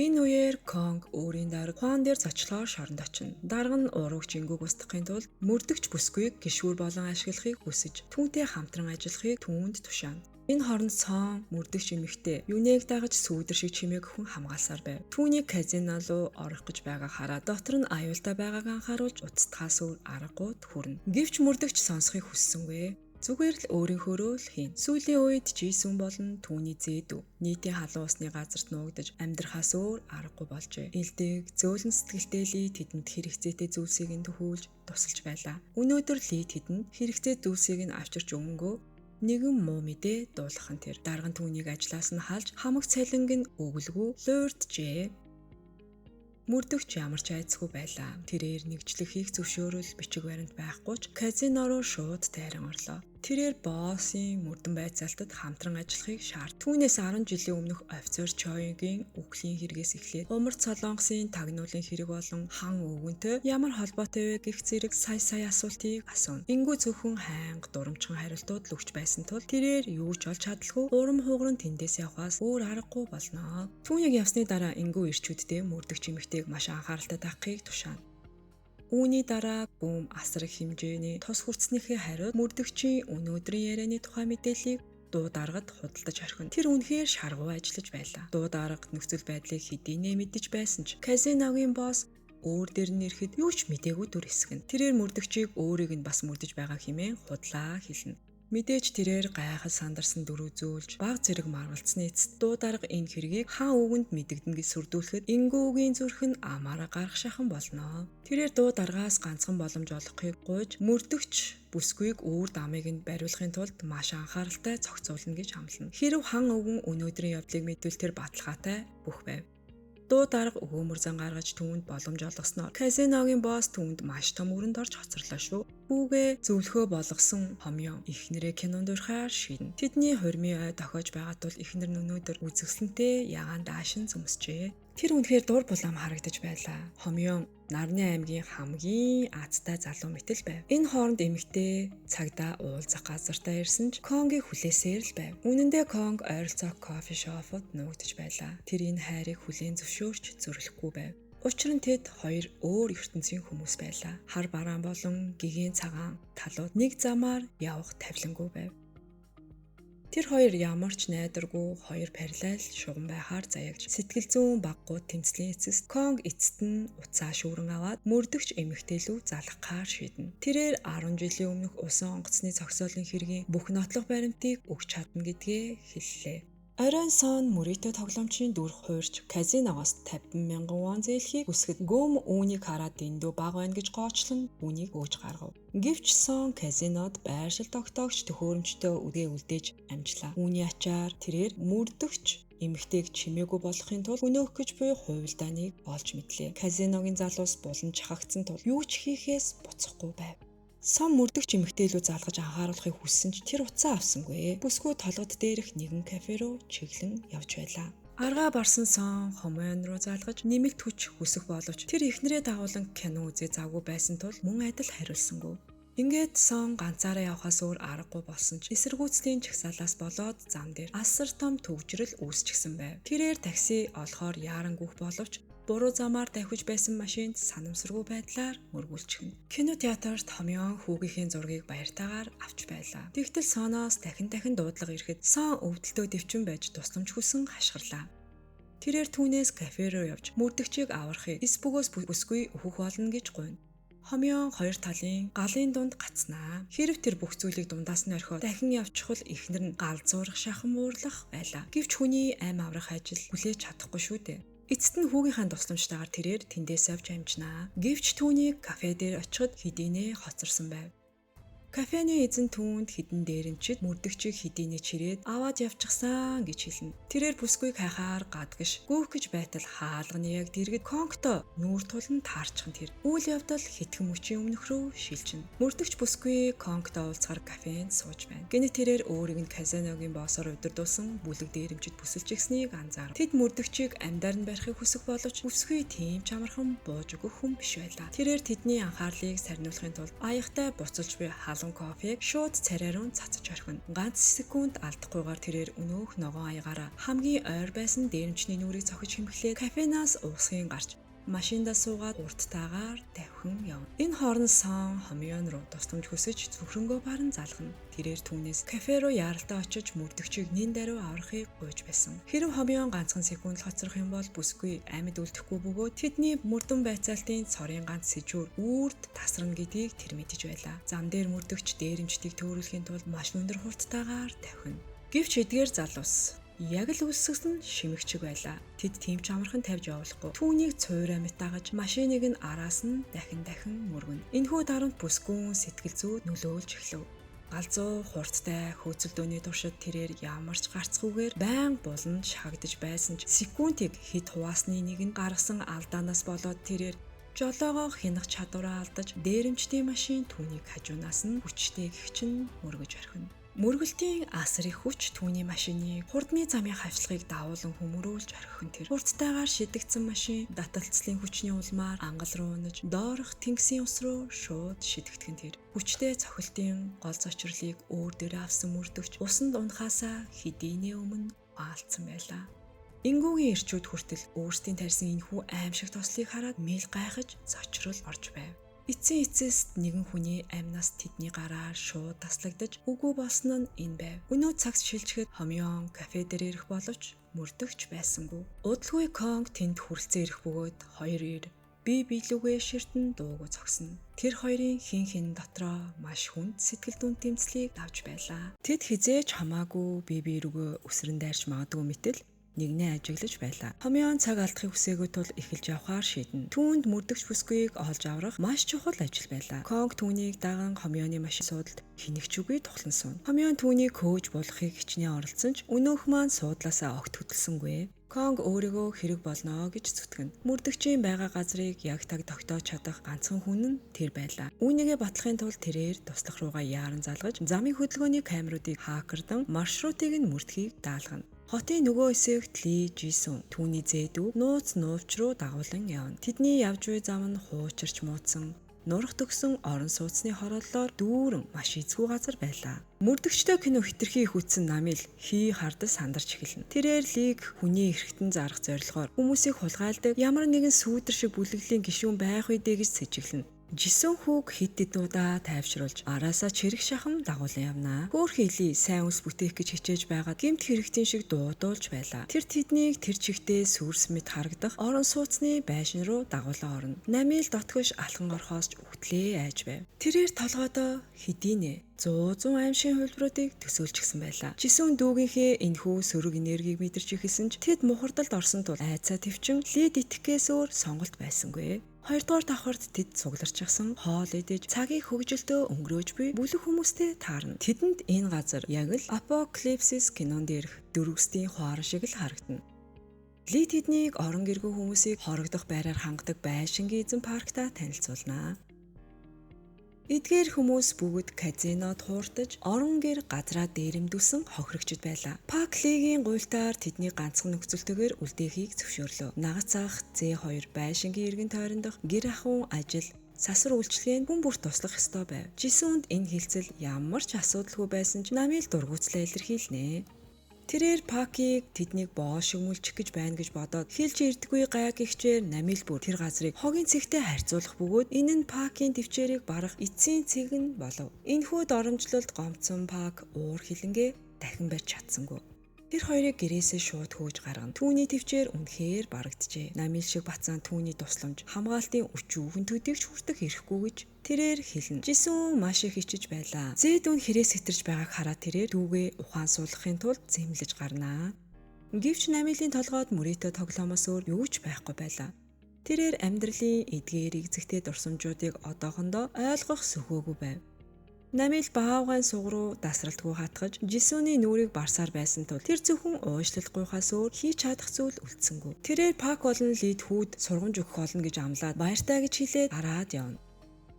Энэ үеэр Конг өөрийн дарга Хуан дээр зочлохоор шоронд очино. Дарга нь уруугч ингүүг устгахын тулд мөрдөгч бүсгүйг гишүүр болон ашиглахыг хүсэж, түүнтэй хамтран ажиллахыг түүнд тушаана. Энэ хооронд Сон мөрдөгч эмэгтэй Юнэг дагаж сүүдэр шиг чимээг хүн хамгаалсаар байв. Түүнийг казино руу орох гэж байгааг хараад дотор нь аюултай байгааг анхааруулж уцтахаас өөр аргагүй хүрнэ. Гэвч мөрдөгч сонсохыг хүссэнгүй. Зүгээр л өөрийнхөөрөө л хийн. Сүүлийн үед Жисүн болон түүний зээдүү нийтийн халуун усны газарт нуугдаж амьдрахаас өөр аргагүй болжээ. Элдэг, зөөлөн сэтгэлтэй Ли тэдэнд хэрэгцээтэй зүйлсийг нь төхүүлж тусалж байлаа. Өнөөдөр Ли тэдэнд хэрэгцээ зүйлсийг нь авчирч өгөнгөө нэгэн муу мэдээ дуулах нь тэр. Дарга нь түүнийг ажлаас нь халж хамаг цалинг нь өглгүй луурджээ. Мөрдөгч ямар ч айцгүй байлаа. Тэрээр нэгжлэг хийх зөвшөөрөл бичиг баримт байхгүй ч казино руу шууд тайран орлоо. Тэрээр боссын мөрдөн байцаалтад хамтран ажиллахыг шаард. Түүнээс 10 жилийн өмнөх офицер Чойгийн үхлийн хэрэгээс эхлээд Умард Солонгосын тагнуулын хэрэг болон хан өвгөнтэй ямар холбоотой вэ гэх зэрэг сая сая асуултыг асууна. Ингүү зөвхөн хайнга дурамчхан хариултууд л өгч байсан тул тэрээр юу ч олж чадалгүй урам хугаран тэндээс явхаас өөр аргагүй болно. Түүнийг явсны дараа Ингүү ирчүүддээ мөрдөгч эмэгтэйг маш анхааралтай дагахыг тушаана. Үүний дараа гүм асар их хэмжээний тус хүртснийхээ хариуд мөрдөгчийн өнөөдрийн ярианы тухай мэдээллийг дуу даргад худалдаж орхино. Тэр үнэхээр шаргуу ажиллаж байлаа. Дуу дарга нөхцөл байдлыг хэдийнэ мэдэж байсан ч казиногийн босс өөр дээр нь ирэхэд юу ч мдээгүй дүр хэсгэн. Тэрээр мөрдөгчийг өөрийг нь бас мөрдөж байгаа хэмээн худлаа хэлнэ. Мэдээж тэрээр гайхал сандарсан дүр үзүүлж баг зэрэг маргалцсны эцэст дуу дарга энэ хэргийг хаан өвгөнд мэдэгдэнэ гэж сүрдүүлэхэд Ингүүгийн зүрх нь амаараа гарах шахан болно. Тэрээр дуу даргаас ганцхан боломж олгохыг гуйж мөрдөгч бүсгүйг үүр дамыг нь бариулахын тулд маш анхааралтай зохицуулна гэж амлана. Хэрв хаан өвгөн өнөөдрийн явдлыг мэдвэл тэр баталгаатай бүх байв. Дуу дарга өгөөмөр зан гаргаж түүнд боломж олгосноор казиногийн босс түүнд маш том өрөнд орж хоцорлоо шүү. Хүүгээ зөвлөхөө болгосон хомьён эхнэрээ кинонд урихаар шийднэ. Тэдний хурмын ой тохиож байгаа тул эхнэр нь өнөөдөр үзэсгэлэнтэй ягаан даашин зүмсжээ. Тэр үнэхээр дур булаам харагдаж байлаа. Хомьён Нарны аймгийн хамгийн азтай залуу мэтэл байв. Энэ хооронд эмэгтэй цагдаа уулзах газартаа ирсэн ч Конгийг хүлээсээр л байв. Үнэн дээр Конг ойролцоох кофе шопод нуугдаж байлаа. Тэр энэ хайрыг хүлээн зөвшөөрч зөрлөхгүй байв. Учир нь тэд хоёр өөр ертөнцийн хүмүүс байлаа. Хар бараан болон гэгээн цагаан талууд нэг замаар явах тавилангүй байв. Тэр хоёр ямар ч найдваргүй хоёр параллел шугам байхаар заягч сэтгэл зүйн баггууд тэмцлийн эцэст Конг эцэст нь уцаа шүүрэн аваад мөрдөгч эмэгтэй лүү залгахаар шийднэ. Тэрээр 10 жилийн өмнөх усан онгоцны зогсоолын хэргийн бүх нотлох баримтыг өгч чадна гэдгээ хэллээ. Оройн сон мөрийтэй тоглоомчийн дүр хуурч казиноогоос 50,000 вон зээлхийг хүсгэд гүм үүнийг хараад дэндүү бага байна гэж гоочлон үүнийг өөж гаргав. Гэвч сон казинод байршил тогтоогч төхөөрөмжтэй үгээ үлдээж амжлаа. Үүний ачаар тэрээр мөрдөгч эмэгтэйг чимээгүй болгохын тулд өнөөх гэж буй хувилдааныг олж мэдлээ. Казиногийн залуус булан чахагдсан тул юу ч хийхээс буцахгүй байв. Сон мөрдөгч эмэгтэй лүү залгаж анхааруулахыг хүссэн ч тэр утсаа авсангүй. Бүсгүй толгод дээрх нэгэн кафе руу чиглэн явж байлаа. Аргаа барсан сон хомойн руу залгаж нэмэлт хүч хүсэх боловч тэр эхнэрээ дагуулan кино үзээ завгүй байсан тул мөн адил хариулсангүй. Ингээд сон ганцаараа явхаас өөр аргагүй болсон ч эсэргүүцлийн чагсаалаас болоод зам дээр асар том төвжрэл үүсчихсэн байв. Тэрээр такси олохоор яарангүйх боловч буруу замаар давхиж байсан машинд санамсаргүй байдлаар мөргүүлчихнэ. Кино театрт хомьён хүүгийнхээ зургийг баяртайгаар авч байлаа. Тэгтэл соноос дахин дахин дуудлага ирэхэд сон өвдөлтөө дэвчин байж тусламж хүсэн хашгирлаа. Тэрээр түүнээс кафе руу явж мөрдөгчийг аврахыг эс бөгөөс бүсгүй өөхөх болно гэж гуйна. Хомьён хоёр талын галын дунд гацнаа. Хэрв тэр бүх зүйлийг дундаас нь орхиод дахин явчихвал эхнэр нь гал зуурах шахан муурлах байлаа. Гэвч хүний ам аврах ажил хүлээж чадахгүй шүү дээ. Эцэст нь хүүгийнхаа тусламжтайгаар тэрээр тэндээс авч амжнаа. Гэвч түүнийг кафе дээр очиход хэдийнэ хоцорсон байв. Кафений эзэн түүнд хідэн дээрэмчид мөрдөгчийг хэдийнэ чирээд аваад явчихсан гэж хэлнэ. Тэрээр бүсгүйг хайхаар гадагш гүйх гэж байтал хаалганы яг дэргэд Конгто нүүр тулан таарчихна тэр. Үйл явдал хэдхэн мөчийн өмнөх рүү шилжинэ. Мөрдөгч бүсгүй Конгто уулзахаар кафенд сууж байна. Гэнэт тэрээр өөрийг нь казиногийн боссоор удирдуулсан бүлэг дээрэмчид бүсэлж игснийг анзаарав. Тэд мөрдөгчийг амьдаар нь барихыг хүсэх боловч бүсгүй тийм ч амархан бууж өгөх хүн биш байлаа. Тэрээр тэдний анхаарлыг сарниулахын тулд аяхтай буцалж буй кофег шууд царай руу цацаж орхино. Ганц секунд алдахгүйгээр тэрээр өнөөх ногоон аягаараа хамгийн ойр байсан дээрэмчний нүрийг цохиж хэмхлээд кафенаас уусгийн гарч машиндаа суугаад урттайгаар давхин явна. Энэ хооронд сон хомьёон руу тусламж хүсэж зүхрэнгөө баран залгана. Тэрээр түүнээс кафе руу яаралтай очиж мөрдөгчийг нин даруй аврахыг гуйж байсан. Хэрв хомьёон ганцхан секунд л хоцрох юм бол бүсгүй амьд үлдэхгүй бөгөөд тэдний мөрдөн байцаалтын цорын ганц сэжүүр үүрд тасарна гэдгийг тэр мэдэж байлаа. Зам дээр мөрдөгч дээрэмчдийг төөрүүлэхийн тулд маш өндөр хурдтайгаар давхина. Гэвч эдгээр залуус яг л үсгэсэн шимэгчиг байлаа. Тэд тийм ч амархан тавьж явуулахгүй. Түүнийг цуурай мэт дагаж машиныг нь араас нь дахин дахин мөргөнө. Энэхүү дарамт бүсгүйн сэтгэл зүйд нөлөөлж эхлэв. Галзуу хурдтай хөөцөлдөөний туршид тэрээр ямар ч гарцгүйгээр байн буланд шахагдаж байсан ч секундыг хэд хуваасны нэг нь гаргасан алдаанаас болоод тэрээр Жолоогоо хянах чадвараа алдаж дээрэмчдийн машин түүнийг хажуунаас нь хүчтэй гэгч нь мөргөж орхино. Мөргөлтийн асар их хүч түүний машины хурдны замын хавчлагыг давуулан хүмүүрүүлж орхих нь тэр. Хурдтайгаар шидэгдсэн машин таталцлын хүчний улмаар ангал руу унаж доорх тэнгисийн ус руу шууд шидэгдэх нь тэр. Хүчтэй цохилтын гол зочирлыг өөр дээрээ авсан мөрдөгч усанд унахаасаа хэдийнээ өмнө аалдсан байлаа. Ингүүгийн эрчүүд хүртэл өөрсдийн тарьсан энэхүү аимшиг тослыг хараад мэл гайхаж зочрол орж байв. Эцсийн эцэст нэгэн хүний амнаас тэдний гараар шууд таслагдаж үгүй болсон нь энэ байв. Өнөө цагт шилжихэд хомьёон кафе дээр ирэх боловч мөрдөгч байсангүй. Удалгүй Конг тэнд хүрэлцэн ирэх бөгөөд хоёр ир бие биелүүгээ ширтэн дуугүй зогсно. Тэр хоёрын хин хин дотроо маш хүнд сэтгэл дүн тэмцлийг давж байлаа. Тэд хизээж хамаагүй бие бие рүүгээ өсрөн дайрч магадгүй мэтэл нэгнээ ажиглаж байлаа. Хомьёон цаг алдахыг хүсээгүй тул эхэлж явахаар шийднэ. Түүнд мөрдөгч бүсгүйг олж аврах маш чухал ажил байлаа. Конг түүнийг даган хомьёоны машин суудалд хинэгч үгүй тухлан сууна. Хомьёон түүнийг хөөж болохыг хичнээн оролдсон ч өнөөх маань суудлаасаа огт хөдөлсөнгүй. Конг өөрийгөө хэрэг болно гэж зүтгэнэ. Мөрдөгчийн байгаа газрыг яг таг тогтоож чадах ганцхан хүн нь тэр байлаа. Үүнийгээ батлахын тулд тэрээр туслах руугаа яаран залгаж замын хөдөлгөөний камеруудыг хакердан маршрутыг нь мөрдөхийг даалгана. Хотын нөгөө хэсэгт Ли Жисэн түүний зээдүү нууц нуувч руу дагуулan явна. Тэдний явж буй зам нь хуучирч муудсан нурах төгсөн орон сууцны хорооллоор дүүрэн маш эзгүй газар байлаа. Мөрдөгчтэй кино хитрхи их үтсэн намил хий хардаж сандарч эхэлнэ. Тэрээр Лиг хүний эрхтэн зарах зорилгоор хүмүүсийг хулгайлдаг ямар нэгэн сүүдэр шиг бүлэглэлийн гишүүн байх үедээ гэж сэжиглэнэ. Жисэн хүүг хит хэд удаа тайвшруулж араасаа чирэг шахам дагуулan явнаа. Хөөх хилий сайн ус бүтээх гэж хичээж байгаад гэмт хэрэгтэн шиг дуудуулж байлаа. Тэр тэднийг тэр чигтээ сүрс мэт харагдах орон сууцны байшин руу дагуулan орно. Намил дотгош алхан орхоос ч үхтлээ айж байв. Тэрээр толгойдоо хэдийнэ 100 аимшигын хувилбаруудыг төсөөлчихсөн байлаа. Жисэн дүүгийнхээ энэхүү сөрөг энергийг мэдэрч эхэлсэн ч тэд мухардалд орсон тул айцаа төвчин лид итгэхээс өөр сонголт байсангүй. Хоёрдугаар давхарт тэд цугларчихсан хоол идэж цагийг хөгжилтөө өнгөрөөж буй бүлэг хүмүүстэй таарна. Тэдэнд энэ газар яг л Апокалипсис кинон дээрх дөрвөстийн хуаран шиг л харагдана. Ли тэднийг орон гэргүй хүмүүсийг хорогдох байраар хангадаг байшингийн эзэн паркта танилцуулнаа. Эдгээр хүмүүс бүгд казинод хууртаж орон гэр газраа дээрэмдүүлсэн хохирогчд байлаа. Пак Лигийн гуйлтаар тэдний ганцхан нөхцөлтэйгээр үлдээхийг зөвшөөрлөө. Нагац ах Z2 байшингийн эргэн тойрондох гэр ахуйн ажил сасар үйлчлэгээнд хүн бүр туслах ёстой байв. Жисүнд энэ хилцэл ямар ч асуудалгүй байсан ч намил дургуутслаа илэрхийлнэ. Тэрээр Пакийг тэднийг боо шиг мүлчих гэж байна гэж бодоод хэлж ирдэггүй гайг гихчээр намил бүр тэр газрыг хогийн цэгтэй харьцуулах бөгөөд энэ нь Пакийн төвчээрийг барах эцсийн цэг нь болов. Энэхүү доромжлолд гомцсон Пак уур хилэнгээ дахин барьж чадсангүй. Тэр хоёрыг гэрээсээ шууд хөөж гаргана. Түүний төвчээр үнэхээр барагджээ. Намил шиг бацаан түүний тусламж хамгаалтын өчүүхэн төдийгч хүртэх ирэхгүй гэж тэрээр хэлнэ. Жисэн маш их ичиж байлаа. Зээд үн хэрээс хэтэрч байгааг хараад тэрээр дүүгээ ухаан суулгахын тулд зэмлэж гарнаа. Гэвч намилийн толгойд мөрийтэй тоглоомоос өөр юу ч байхгүй байлаа. Тэрээр амьдралын эдгээр эгзэгтэй дурсамжуудыг одоохондоо ойлгох сөхөөгүй байв. Намил баавгайн суг руу дасралтгүй хатгаж Жисүний нүрийг барсаар байсан тул тэр зөвхөн уушлалгүйхаас өөр хийж чадах зүйл үлдсэнгүй. Тэрээр Пак болон Лид хүүд сургамж өгөх болно гэж амлаад баяртай гэж хэлээд гараад явна.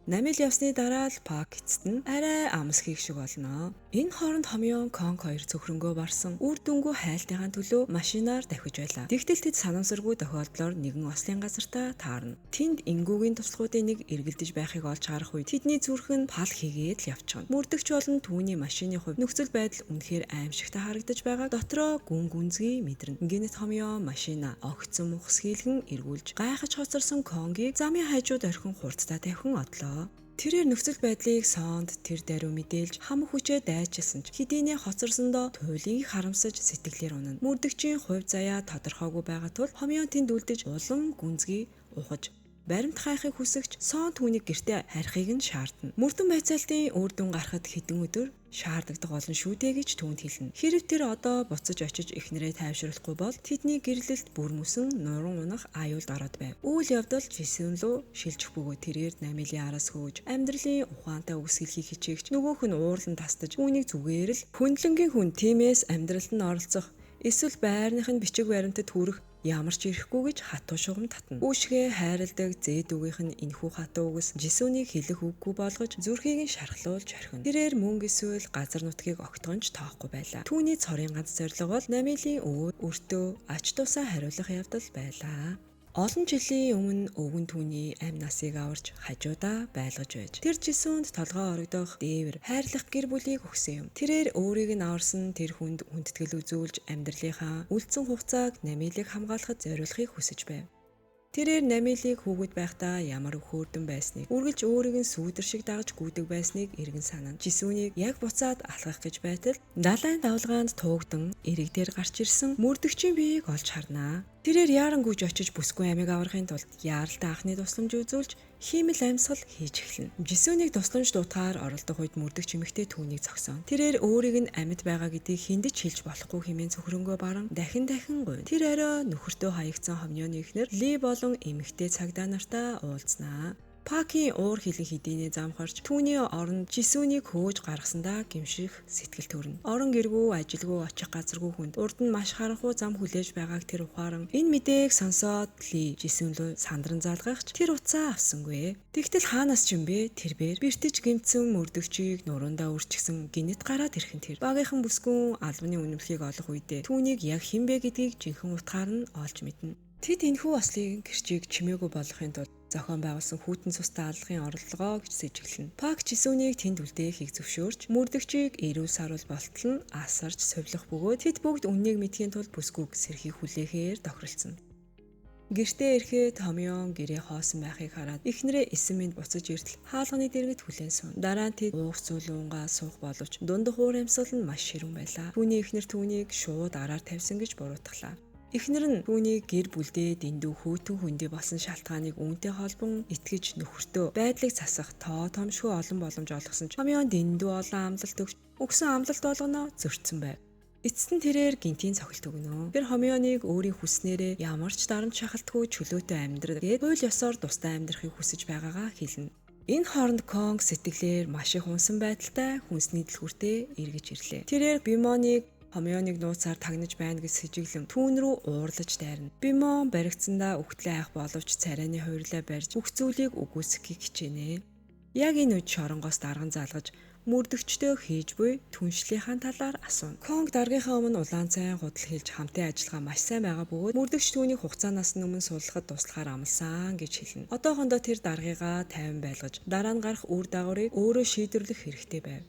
Намил явсны дараа л Пак эцэст нь арай амс хийх шиг болно. Энэ хооронд хомьёон Конг хоёр цөхрөнгөө барсан үр дүнгүй хайлтынхаа төлөө машинаар давхиж байлаа. Тэгтэл тэд санамсаргүй тохиолдлоор нэгэн ослын газартаа таарна. Тэнд ингүүгийн туслахуудын нэг эргэлдэж байхыг олж харах үед тэдний зүрх нь пал хийгээд л явчихна. Мөрдөгч болон түүний машины хувь нөхцөл байдал үнэхээр аимшигтай харагдаж байгааг дотроо гүн гүнзгий мэдэрнэ. Гинэт хомьёон машина огцон мухс хийлгэн эргүүлж гайхаж хоцорсон Конгийг замын хажууд орхин хурцтай тавхин одлоо. Тэрээр нөхцөл байдлыг соонд тэр даруй мэдээлж хамаг хүчээ дайчилсан ч хэдийнэ хоцорсондоо туйлын харамсаж сэтгэлээр унана. Мөрдөгчийн хувь заяа тодорхойгүй байгаа тул хомьёон тэнд үлдэж улам гүнзгий ухаж баримт хайхыг хүсэгч сон түүнийг гэртээ харихыг нь шаардна. Мөрдөн байцаалтын үр дүн гарахад хэдэн өдөр шаардлагатай болно шүү дээ гэж түүнд хэлнэ. Хэрв тэр одоо буцаж очиж эхнэрээ тайвшруулахгүй бол тэдний гэрлэлт бүр мөсөн нуран унах аюулд ороод байв. Үйл явдал Жисэн лөө шилжих бөгөөд тэрээр намилийн араас хөөж амьдралын ухаантай үсгэлхийг хичээгч нөгөөх нь уурлан тастаж үүнийг зүгээр л хөндлөнгийн хүн тиймээс амьдралд нь оролцох эсвэл байрных нь бичиг баримтад хүрэх Ямар ч ирэхгүй гэж хатуу шугам татна. Үүшгээ хайрладаг зээд үгийнх нь энэхүү хатуу үгс Жисүнийг хэлэх үггүй болгож зүрхийг нь шархлуулж орхино. Тэрээр мөнгө эсвэл газар нутгийг огтхонч тоохгүй байлаа. Түүний цорын ганц зорилго бол Намилийн өвөө өртөө ач тусаа хариулах явдал байлаа. Олон жилийн өмнө өвгөн түүний амь насыг аварч хажуудаа байлгаж байж тэр Жисүнд толгой орогдох дээвэр хайрлах гэр бүлийг өгсөн юм. Тэрээр өөрийг нь аварсан тэр хүнд хүндэтгэл үзүүлж амьдралынхаа үлдсэн хугацааг Намилыг хамгаалахад зориулахыг хүсэж байв. Тэрээр Намилыг хүүхэд байхдаа ямар хөөрдөн байсныг, үргэлж өөрийг нь сүүдэр шиг дагаж гүйдэг байсныг эргэн санана. Жисүнийг яг буцаад алхах гэж байтал далайн давлгаанд туугдан эрэг дээр гарч ирсэн мөрдөгчийн биеийг олж харнаа. Тэрээр яарангүйж очиж бүсгүй амийг аврахын тулд яаралтай анхны тусламж үзүүлж хиймэл амьсгал хийж эхэлнэ. Жисүнийг тусламж дуудахаар оролдох үед мөрдөгч эмэгтэй түүнийг зогсооно. Тэрээр өөрийг нь амьд байгаа гэдгийг хүнд ч хэлж болохгүй хэмээн цөхрөнгөө баран дахин дахин гуйна. Тэр орой нөхөртөө хаягдсан хомьёоны эхнэр Ли болон эмэгтэй цагдаа нартаа уулзнаа. Пакийн уур хилэн хэдийнэ зам хорч түүний оронд Жисүнийг хөөж гаргасандаа гэмших сэтгэл төрнө. Орон гэргүй, ажилгүй, очих газаргүй хүнд урд нь маш харанхуй зам хүлээж байгааг тэр ухааран энэ мэдээг сонсоод Ли Жисүн рүү сандран залгахч тэр утсаа авсангүй. Тэгтэл хаанаас ч юм бэ тэрбээр бэртэж гэмтсэн мөрдөгчийг нуруундаа үрчгсэн гинэт гараад ирхэн тэр. Багийнхан бүсгүн албаны үнэмлэхийг олох үедээ түүнийг яг хэн бэ гэдгийг жинхэнэ утгаар нь олж мэднэ. Тэд энэхүү ослын гэрчийг чимээгүй болгохын тулд зохион байгуулсан хүйтэн цустай аллагын оролдлогоо гэж сэжиглэнэ. Пак Жисүнийг тэнд үлдээхийг зөвшөөрч, мөрдөгчийг эрүүл саруул болтол нь асарч сувилах бөгөөд тэд бүгд үннийг мэдхийн тулд бүсгүйг сэрхийг хүлээхээр тохиролцсон. Гэртээ ирэхэд Томьёон гэрээ хоосон байхыг хараад эхнэрээ эсэн минь буцаж иртэл хаалганы дэргэд хүлээн суун. Дараа нь тэд уух зүйл уунгаа суух боловч дундах уур амьсгал нь маш ширүүн байлаа. Түүний эхнэр түүнийг шууд араар тавьсан гэж буруутгалаа. Эхнэр нь түүнийг гэр бүлдээ дэндүү хүйтэн хүндий болсон шалтгааныг үүнтэй холбон итгэж нөхөртөө байдлыг засах тоо томшгүй олон боломж олгосон ч Томьёон дэндүү олон амлалт өгч өгсөн амлалт болгоноо зөрчсөн байв. Эцэст нь тэрээр гинтийн цохилт өгнө. Тэр Хомьёоныг өөрийн хүснээрээ ямар ч дарамт шахалтгүй чөлөөтэй амьдрал гээд хууль ёсоор тусдаа амьдрахыг хүсэж байгаагаа хэлнэ. Энэ хооронд Конг сэтгэлээр маш их унсан байдалтай хүнсний дэлгүүртээ эргэж ирлээ. Тэрээр Бимоныг Хомьёоныг нууцаар тагнаж байна гэж сэжиглэн түүн рүү уурлаж дайрна. Бимон баригдсандаа үхтлээ айх боловч царайны хувирлаа барьж бүх зүйлийг үгүйсгэхийг хичээнэ. Яг энэ үед шоронгоос дарган залгаж мөрдөгчдөө хийж буй түншлийнхаа талаар асууна. Конг даргийнхаа өмнө улаан цайн худал хэлж хамтын ажиллагаа маш сайн байгаа бөгөөд мөрдөгч түүнийг хугацаанаас өмнө суулгахад туслахаар амласан гэж хэлнэ. Одоохондоо тэр даргыгаа тайван байлгаж дараа нь гарах үр дагаврыг өөрөө шийдвэрлэх хэрэгтэй байв.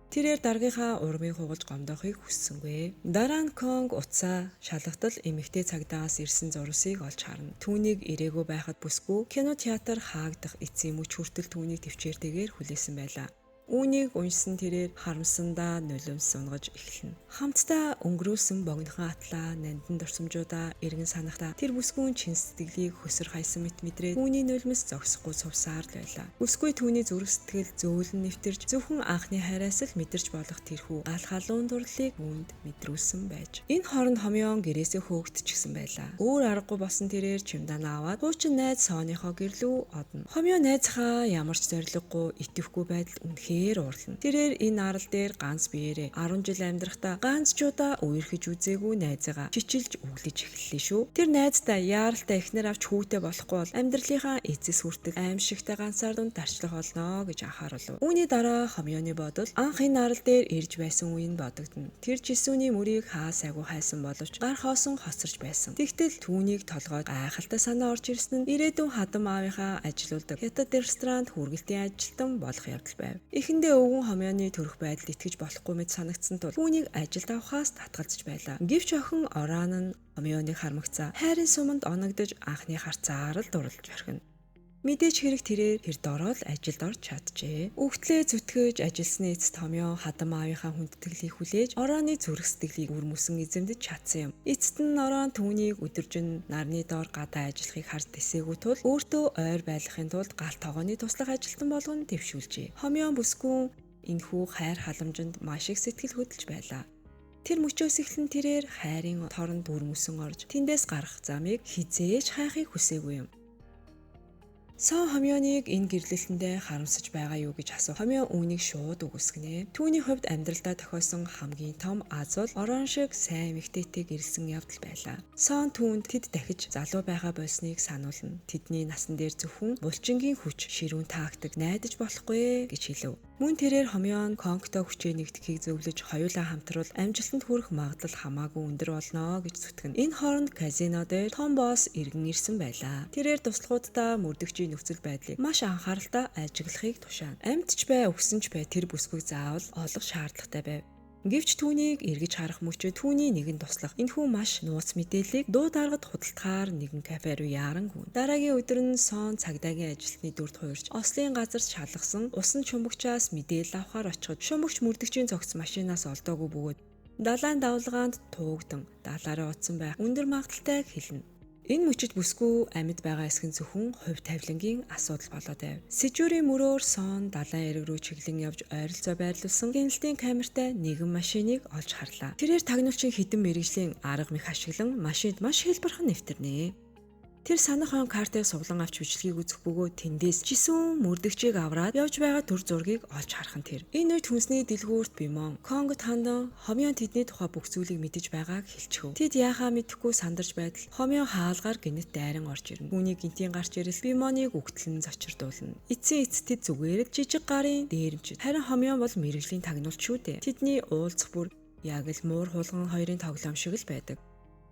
Тэрээр даргийнхаа урмыг хугалж гомдоохыг хүссэнгүй. Дараа нь Конг утсаа шалгатал эмэгтэй цагдаагаас ирсэн зурвасыг олж харна. Түүнийг ирээгүй байхад бүсгүй кино театр хаагдах эцсийн мөч хүртэл түүнийг төвчээртэйгээр хүлээсэн байлаа. Үүнийг уншсан тэрээр харамсандаа нулимс сунгаж эхэлнэ. Хамтдаа өнгөрүүлсэн богинохон атлаа нандин дурсамжуудаа эргэн санахдаа тэр бүсгүйн чин сэтгэлийг хөсөр хайсан мэт мэдрээд түүний нулимс зогсохгүй сувсаар л байлаа. Бүсгүй түүний зүрх сэтгэл зөөлөн нэвтэрч зөвхөн анхны хайраас л мэдэрч болох тэрхүү гал халуун дурлалыг үүнд мэдрүүлсэн байж. Энэ хооронд Хомьёон гэрээсээ хөөгдчихсэн байлаа. Өөр аргагүй болсон тэрээр чемданаа аваад хуучин найз Соныхоо гэрлүү одно. Хомьёон найзхаа ямар ч зорилгогүй итэвхгүй байдал үнэхээр уурлана. Тэрээр энэ арал дээр ганц биеэрээ 10 жил амьдрахдаа ганц ч удаа үерхэж үзээгүй найзыгаа чичилж өглөж эхэллээ шүү. Тэр найздаа яаралтай эхнэр авч хүүтэй болохгүй бол амьдралынхаа эцэс хүртэл аимшигтай ганцаар дунд дарчлах болно гэж анхааруулв. Үүний дараа Хомьёоны бодол анх энэ арал дээр ирж байсан үе нь бодогдоно. Тэр Жисүний мөрийг хаа сайгүй хайсан боловч гар хоосон хоцорч байсан. Тэгтэл түүнийг толгойд гайхалтай санаа орж ирсэн нь ирээдүйн хадам аавынхаа ажилуулдаг хятад ресторанд хүргэлтийн ажилтан болох явдал байв. Эхэндээ өвгөн Хомьёоны төрөх байдалд итгэж болохгүй мэт санагдсан тул түүнийг ажилд авахаас татгалзаж байлаа. Гэвч охин Оран нь Хомьёоныг хармагцаа хайрын суманд оногдож анхны харцаар л дурлаж орхино. Мэдээж хэрэг тэрээр тэр дороо л ажилд орж чаджээ. Үгтлээ зүтгэж ажилласны эцэст Хомьёон хадам аавынхаа хүндэтгэлийг хүлээж Ороны зүрх сэтгэлийг үрмөсөн эзэмдэж чадсан юм. Эцэст нь Орон түүнийг өдөржин нарны доор гадаа ажиллахыг харж тэсээгүй тул өөртөө ойр байлгахын тулд гал тогооны туслах ажилтан болгон дэвшүүлжээ. Хомьёон бүсгүйн энэхүү хайр халамжинд маш их сэтгэл хөдлөж байлаа. Тэр мөчөөс эхлэн тэрээр хайрын торонд үрмөсөн орж тэндээс гарах замыг хизээж хайхыг хүсээгүй юм. Сон хомьёоныг энэ гэрлэлтэндээ харамсаж байгаа юу гэж асуух. Хомьёо үүнийг шууд үгүйсгэнэ. Түүний хувьд амьдралдаа тохиосон хамгийн том аз бол орон шиг сайн эмэгтэйтэй гэрэлсэн явдал байлаа. Сон түүнд тэд дахиж залуу байгаа болсныг сануулна. Тэдний насан дээр зөвхөн булчингийн хүч, ширүүн тактик найдаж болохгүй гэж хэлв. Мөн тэрээр хомьёон Конгтой хүчээ нэгтгэхийг зөвлөж хоёулаа хамтруул амжилтанд хүрэх магадлал хамаагүй өндөр болно гэж зүтгэнэ. Энэ хооронд казино дээр том босс эргэн ирсэн байлаа. Тэрээр туслахууддаа мөрдөгчийн нөхцөл байдлыг маш анхааралтай ажиглахыг тушаана. Амьд ч бай, өгсөн ч бай тэр бүсгүйг заавал олох шаардлагатай байв. Гэвч түүнийг эргэж харах мөчөө түүний нэгэн туслах энэхүү маш нууц мэдээллийг дуу даргад худалдахаар нэгэн кафе руу яаран гүн. Дараагийн өдөр нь Сон цагдаагийн ажилтны дүрд хуурч Ослын газар шалгасан усан чумбагчаас мэдээлэл авахар очиход шумбагч мөрдөгчийн цогц машинаас олдоогүй бөгөөд далайн давлгаанд туугдан далаараа утсан байх өндөр магадлалтай хэлнэ. Энэ мөчид бүсгүй амьд байгаа эсэх нь зөвхөн хувь тавилангийн асуудал болоод байв. Сэжүүрийн мөрөөр Сон далайн эрэг рүү чиглэн явж ойролцоо байрлуулсан гэнэлтийн камертай нэгэн машиныг олж харлаа. Тэрээр тагнуулчин хэдэн мэрэгжлийн арга мэх ашиглан машинд маш хэлбэрхэн нэвтэрнэ. Тэр санах он картыг суглан авч бичлэгийг үзэх бөгөөд тэндээс жисүүн мөрдөгчийг авраад явж байгаа төр зургийг олж харах нь тэр. Энэ үед хүнсний дэлгүүрт Бимон Конгод хандан хомьёон тэдний тухай бүх зүйлийг мэдэж байгааг хэлчихв. Тэд яахаа мэдэхгүй сандарч байдал хомьёон хаалгаар гинэт дайран орж ирнэ. Түүний гинтийн гарч ирэл Бимоныг үгтлэн зочирдуулна. Эцсийн эцэст тэд зүгээр л жижиг гарын дээрэмчид. Харин хомьёон бол мэрэгжлийн тагнуулч шүү дээ. Тэдний уулзах бүр яг л муур хулган хоёрын тоглоом шиг л байдаг.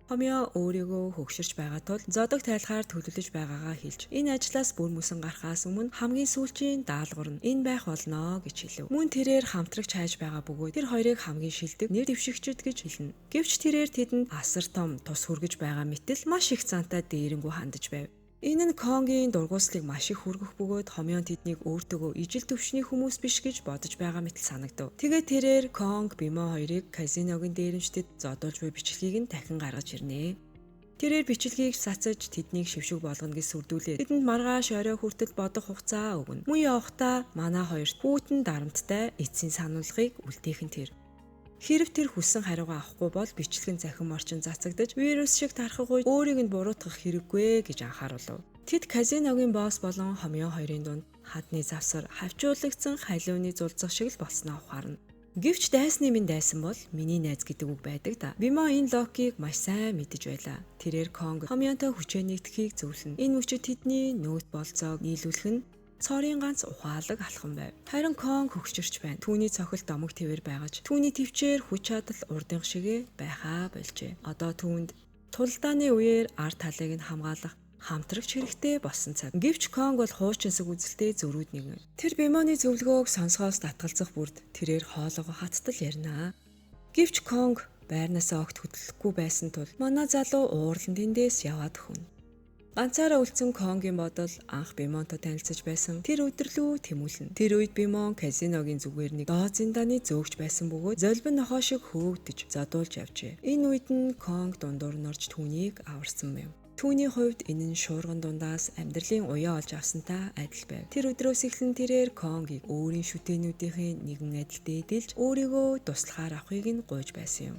Хомьёо өөрийгөө хөгшөрч байгаа тул зодог тайлахаар төлөвлөж байгаагаа хэлж энэ ажлаас бүр мөсөн гарахаас өмнө хамгийн сүүлчийн даалгавар нь энэ байх болно гэж хэлв. Мөн тэрээр хамтрагч хайж байгаа бөгөөд тэр хоёрыг хамгийн шилдэг нэр дэвшигчид гэж хэлнэ. Гэвч тэрээр тэдэнд асар том тус хүргэж байгаа мэтэл маш их зантай дээрэнгүү хандаж байв. Энэ нь Конгийн дургууслыг маш их хүргэх бөгөөд хомьёон тэднийг өөртөөгөө ижил төвшний хүмүүс биш гэж бодож байгаа мэтэл санагдав. Тэгээд тэрээр Конг, Бимо хоёрыг казиногийн дээрэмчдэд зодуулж буй бичлэгийг нь дахин гаргаж ирнэ. Тэрээр бичлэгийг сацаж тэднийг шившиг болгоно гэж сүрдүүлээд тэдэнд маргааш орой хүртэл бодох хугацаа өгнө. Мөн явахдаа манай хоёрт хүүтэн дарамттай эцсийн сануулгыг үлдээх нь тэр. Хэрв тэр хүссэн хариугаа авахгүй бол бичлэг нь захин орчин цацагдаж вирус шиг тархах үед өөрийг нь буруутгах хэрэггүй гэж анхааруулв. Тэд казиногийн босс болон хомьёо хоёрын дунд хадны завсар хавчуулагдсан халиуны зулцах шиг л болсноо ухаарна. Гэвч дайсны минь дайсан бол миний найз гэдэг үг байдаг да. Бимо энэ логикийг маш сайн мэдэж байлаа. Тэрээр Конг хомьёонтой хүчээ нэгтгэхийг зөвлөнө. Энэ мөчид тэдний нөөц болцоог нийлүүлэх нь цорын ганц ухаалаг алхам байв. Харин Конг хөгшөрч байна. Түүний цохилт домог твэр байгаж түүний төвчээр хүч чадал урдынх шигэ байхаа болжээ. Одоо түүнд тулдааны үеэр ар талыг нь хамгаалах хамтрагч хэрэгтэй болсон цаг. Гэвч Конг бол хуучинсаг үзэлтэй зөрүүд нэгэн. Тэр Бимоны зөвлөгөөг сонсгоос татгалзах бүрд тэрээр хоолойгоо хаттал ярина. Гэвч Конг байрнаасаа огт хөдлөхгүй байсан тул манай залуу уурлан тэндээс яваад хөнө. Ганцаараа үлдсэн Конгийн бодол анх Бимонтой танилцаж байсан тэр өдөрлөө тэмүүлнэ. Тэр үед Бимон казиногийн зүгээр нэг доод зиндааны зөөгч байсан бөгөөд золбин нохоо шиг хөөгдөж зодуулж явжээ. Энэ үед нь Конг дундуур нь орж түүнийг аварсан юм. Түүний хувьд энэ нь шуурган дундаас амьдралын уяа олж авсантай адил байв. Тэр өдрөөс эхлэн тэрээр Конгийг өөрийн шүтээнүүдийн нэгэн адил дээдэлж өөрийгөө туслахаар авахыг нь гуйж байсан юм.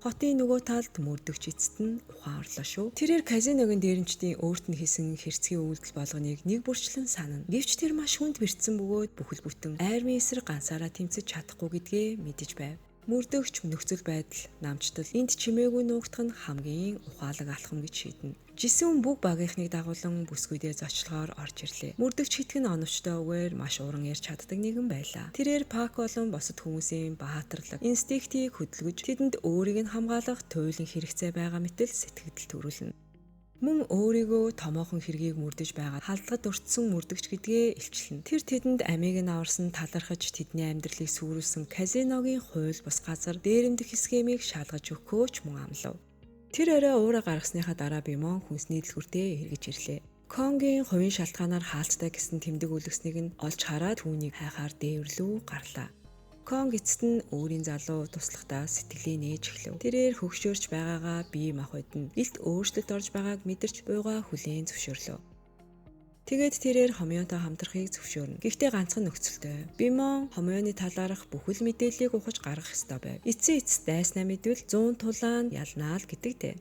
Хотын нөгөө талд мөрдөгч эцэст нь ухаан орлоо шүү. Тэрээр казиногийн дээрэмчдийн өөрт нь хийсэн хэрцгий үйлдэл болгоныг нэг бүрчлэн санана. Гэвч тэр маш хүнд бэртсэн бөгөөд бүхэл бүтэн армийн эсрэг ганцаараа тэмцэж чадахгүй гэдгээ мэдэж байв. Мөрдөгч нөхцөл байдал намжтал энд чимээгүй нуугдах нь хамгийн ухаалаг алхам гэж шийднэ. Жисүүн бүх багийнхныг дагуулan бүсгүйдээ зочлохоор орж ирлээ. Мөрдөгч хитгэн оновчтой үгээр маш уран ярьж чаддаг нэгэн байлаа. Тэрээр Пак болон бусад хүмүүсийн баатарлаг инстинктийг хөдөлгөж тэдэнд өөрийг нь хамгаалах туйлын хэрэгцээ байгаа мэтэл сэтгэгдэл төрүүлнэ. Мөн өөрийгөө томоохон хэргийг мөрдөж байгаа халдлагад өртсөн мөрдөгч гэдгээ илчлэнэ. Тэр тэдэнд амийг нь аварсан талархаж тэдний амьдралыг сүрүүлсэн казиногийн хууль бус газар дээрэмдэх схемийг шалгаж өгөхөө ч мөн амлав. Тэр орой уураа гаргасныхаа дараа Бимон хүнсний дэлгүүртээ эргэж ирлээ. Конгийн хувийн шалтгаанаар хаалттай гэсэн тэмдэг үлгэснийг нь олж хараад түүнийг хайхаар дээвэрлүү гарлаа. Конг эцэст нь өөрийн залуу туслахдаа сэтгэлээ нээж эхлэв. Тэрээр хөгшөөрч байгаагаа бие махбод нь илт өөрчлөлт орж байгааг мэдэрч буйгаа хүлээн зөвшөөрлөө. Тэгээд тэрээр хомьёонтой хамтрахыг зөвшөөрнө. Гэхдээ ганцхан нөхцөлтэй. Бимон хомьёоны талаарх бүхэл мэдээллийг ухаж гаргах ёстой байв. Эцсийн эцэст дайснаа мэдвэл 100 тулаан ялнаа л гэдэг дээ.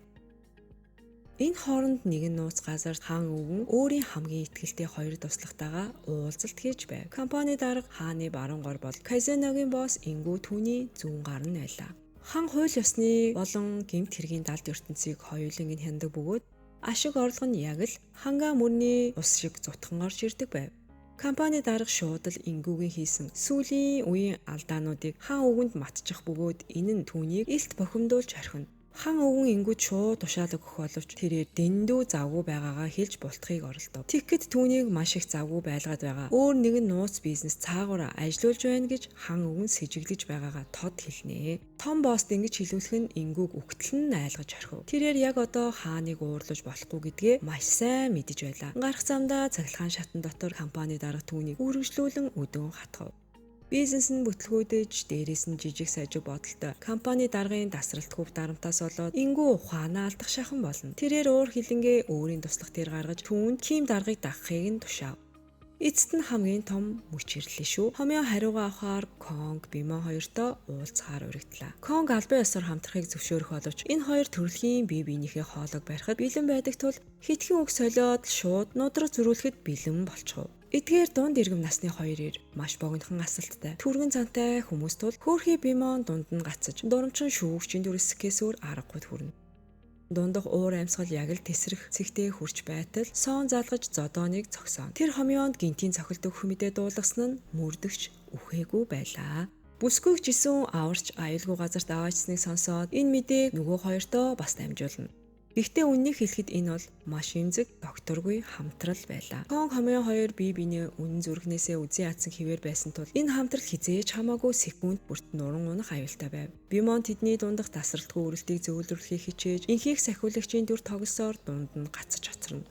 Энэ хооронд нэгэн нууц газар хаан өвгөн өөрийн хамгийн итгэлтэй хоёр туслахтайгаа уулзалт хийж байв. Компани дарга хааны баруун гор бол казиногийн босс Ингүү түүний зүүн гар нь байлаа. Хан хууль ёсны болон гэмт хэргийн далд ертөнцийг хоёуланг нь хяндаг бөгөөд ашиг орлого нь яг л хангаа мөрний ус шиг зутхан орж ирдэг байв. Компани дарга шууд л Ингүүгийн хийсэн сүүлийн үеийн алдаануудыг хаан өвгөнд матчих бөгөөд энэ нь түүнийг илт бохимдуулж орхино. Хан өвгөн Ингүүд шууд тушаал өгөх боловч тэрээр дэндүү завгүй байгаагаа хэлж бултахыг оролдов. Тэгэхэд түүнийг маш их завгүй байлгаад байгаа. Өөр нэгэн нууц бизнес цаагаараа ажилуулж байна гэж хан өвгөн сэжиглэж байгаагаа тод хэлнэ. Том босс ингэж хэлүүлэх нь Ингүүг үгтэл нь айлгаж орхив. Тэрээр яг одоо хааныг уурлаж болохгүй гэдгээ маш сайн мэдэж байлаа. Гарах замдаа цахилгаан шатан дотор компани дарга түүнийг үргэлжлүүлэн өдөөн хатгав. Бизнес нь бүтлгүүдэж, дээрээс нь жижиг сажиг бодолтой компани даргын тасралтгүй дарамтаас болоод Ингүү ухаанаа алдах шахан болно. Тэрээр уур хилэнгээ өөрийн туслах дээр гаргаж түүнд Ким даргыг дагахыг нь тушаав. Эцэст нь хамгийн том мөч ирлээ шүү. Хомьёо хариугаа авахаар Конг, Бимо хоёртоо уулзахаар уригдлаа. Конг албан ёсоор хамтрахыг зөвшөөрөх боловч энэ хоёр төрөлхийн бие биенийхээ хоолойг барихад бэлэн байдаг тул хитгэн үг солиод шууд нудраг зөрүүлэхэд бэлэн болчихов. Эдгээр дунд иргэм насны хоёр эр маш богинохон асалттай. Түргэн зантай хүмүүс тул хөөрхий Бимон дунд нь гацаж дурамчин шүүгчийн дүрсгэхээс өөр аргагүй хүрнэ. Дундах уур амьсгал яг л тесрэх цэгтээ хурч байтал сон залгаж зодооныг зогсоон. Тэр хомьёонд гинтийн цохилт өгөх мэдээ дуулгасан нь мөрдөгч үхээгүй байлаа. Бүсгүйг жисэн аварч аюулгүй газарт аваачсныг сонсоод энэ мэдээг нөгөө хоёртоо бас дамжуулна. Гэхдээ үннийг хэлэхэд энэ бол маш эмзэг докторгүй хамтрал байлаа. Конг хомьёо хоёр бие биенээ үнэн зүрхнээсээ үзэн ядсан хэвээр байсан тул энэ хамтрал хизээж хамаагүй секунд бүрт нуран унах аюултай байв. Бимон тэдний дундах тасралтгүй өрөлтийг зөвлөрөхийг хичээж инхийг сахиулагчийн дүр тоглосоор дунд нь гацаж хоцорно.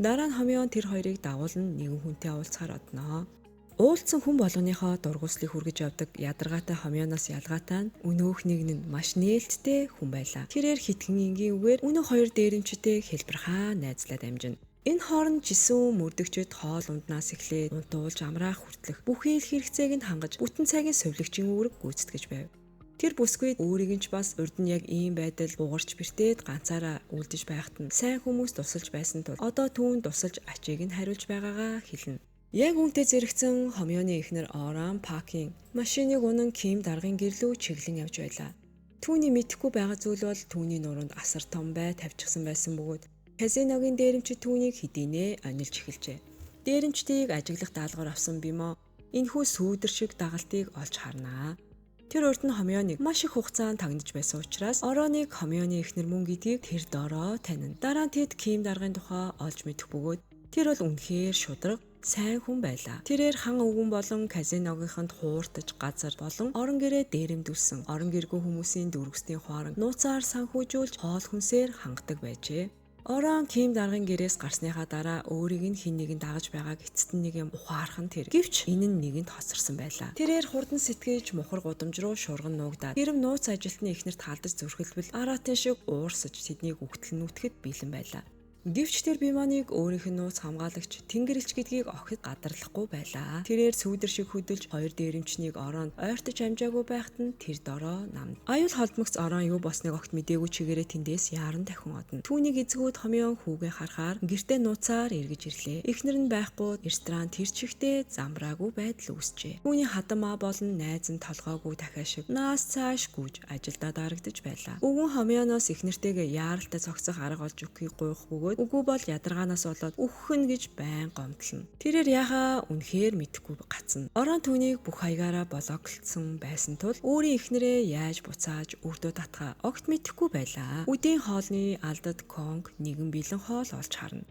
Дараа нь хомьёо тэр хоёрыг дагуулна нэгэн хүнтэй уулзахаар одноо. Уулзсан хүн болгоныхоо дургуйслыг хүргэж явдаг ядаргаатай хомьёоноос ялгаатай нь өнөөх нэг нь маш нээлттэй хүн байлаа. Тэрээр хитгэн энгийн үгээр өнөө хоёр дээрэмчтэй хэлбэрхаа найзлаад амжина. Энэ хооронд жисэн мөрдөгчд хоол унднаас эхлээд унтуулж амраах хүртэлх бүхий л хэрэгцээг нь хангаж бүтэн цагийн сувилагчийн үүрэг гүйцэтгэж байв. Тэр бүсгүй өөрийг нь ч бас урд нь яг ийм байдал бугарч бэртээд ганцаараа үлдэж байхад нь сайн хүмүүс тусалж байсан тул одоо түүнд тусалж ачийг нь хариулж байгаагаа хэлнэ. Яг үүнтэй зэрэгцэн хомьёоны эхнэр Оран Пакийн машиныг унан Ким даргын гэрлүү чиглэн явж байлаа. Түүний мэдэхгүй байгаа зүйл бол түүний нуруунд асар том бай тавьчихсан байсан бөгөөд казиногийн дээрэмчид түүнийг хэдийнэ онилж эхэлжээ. Дээрэмчдийг ажиглах даалгавар авсан Бимо энэхүү сүүдэр шиг дагалдыг олж харнаа. Тэр урд нь хомьёоныг маш их хугацаанд тагнаж байсан учраас Ороныг хомьёоны эхнэр мөн гэдгийг тэр дороо танина. Дараа нь тэд Ким даргын тухай олж мэдэх бөгөөд тэр бол үнэхээр шударга сайн хүн байлаа. Тэрээр хан өвгөн болон казиногийнхонд хууртаж газар болон орон гэрээ дээрэмдүүлсэн. Орон гэргүй хүмүүсийн дөрвөсний хуаран нууцаар санхүүжүүлж хоол хүнсээр хангадаг байжээ. Орон Ким даргын гэрээс гарсныхаа дараа өөрийг нь хэн нэгэн дагаж байгааг эцэст нь нэг юм ухаарах нь тэр. Гэвч энэ нь нэгэнд хоцорсон байлаа. Тэрээр хурдан сэтгэж мухар гудамж руу шурган нуугдаад хэрэв нууц ажилтны эхнэрт халдаж зүрхэлбэл аратын шиг уурсаж тэднийг үгтэл нүтгэхэд бэлэн байлаа. Гэвч тэр Бимоныг өөрийнх нь нууц хамгаалагч Тэнгэрлэгч гэдгийг огт гадарлахгүй байлаа. Тэрээр сүүдэр шиг хөдөлж хоёр дээрэмчнийг ороонд ойртож амжаагүй байхад нь тэр дороо намд. Аюул холдмогц орон юу болсныг огт мдээгүй чигээрээ тэндээс яаран дахин одно. Түүнийг эзгүүд хомьёон хүүгээ харахаар гэртээ нууцаар эргэж ирлээ. Эхнэр нь байхгүй ресторан тэр чигтээ замраагүй байдал үүсжээ. Түүний хадамаа болон найз нь толгойгүй дахиа шиг наас цааш гүйж ажилдаа дарагдаж байлаа. Өвгөн хомьёоноос эхнэртэйгээ яаралтай зогсох арга олж өгөхийг гуйх бөгөөд үгүй бол ядаргаанаас болоод үхэх гэж байн гомдлно. Тэрээр яхаа үнэхээр мэдэхгүй гацна. Орон түүнийг бүх хаягаараа блоклцсон байсан тул өөрийн эхнэрээ яаж буцааж үрдөө татгаа огт мэдэхгүй байлаа. Үдийн хоолны алдад Конг нэгэн бэлэн хоол олж харна.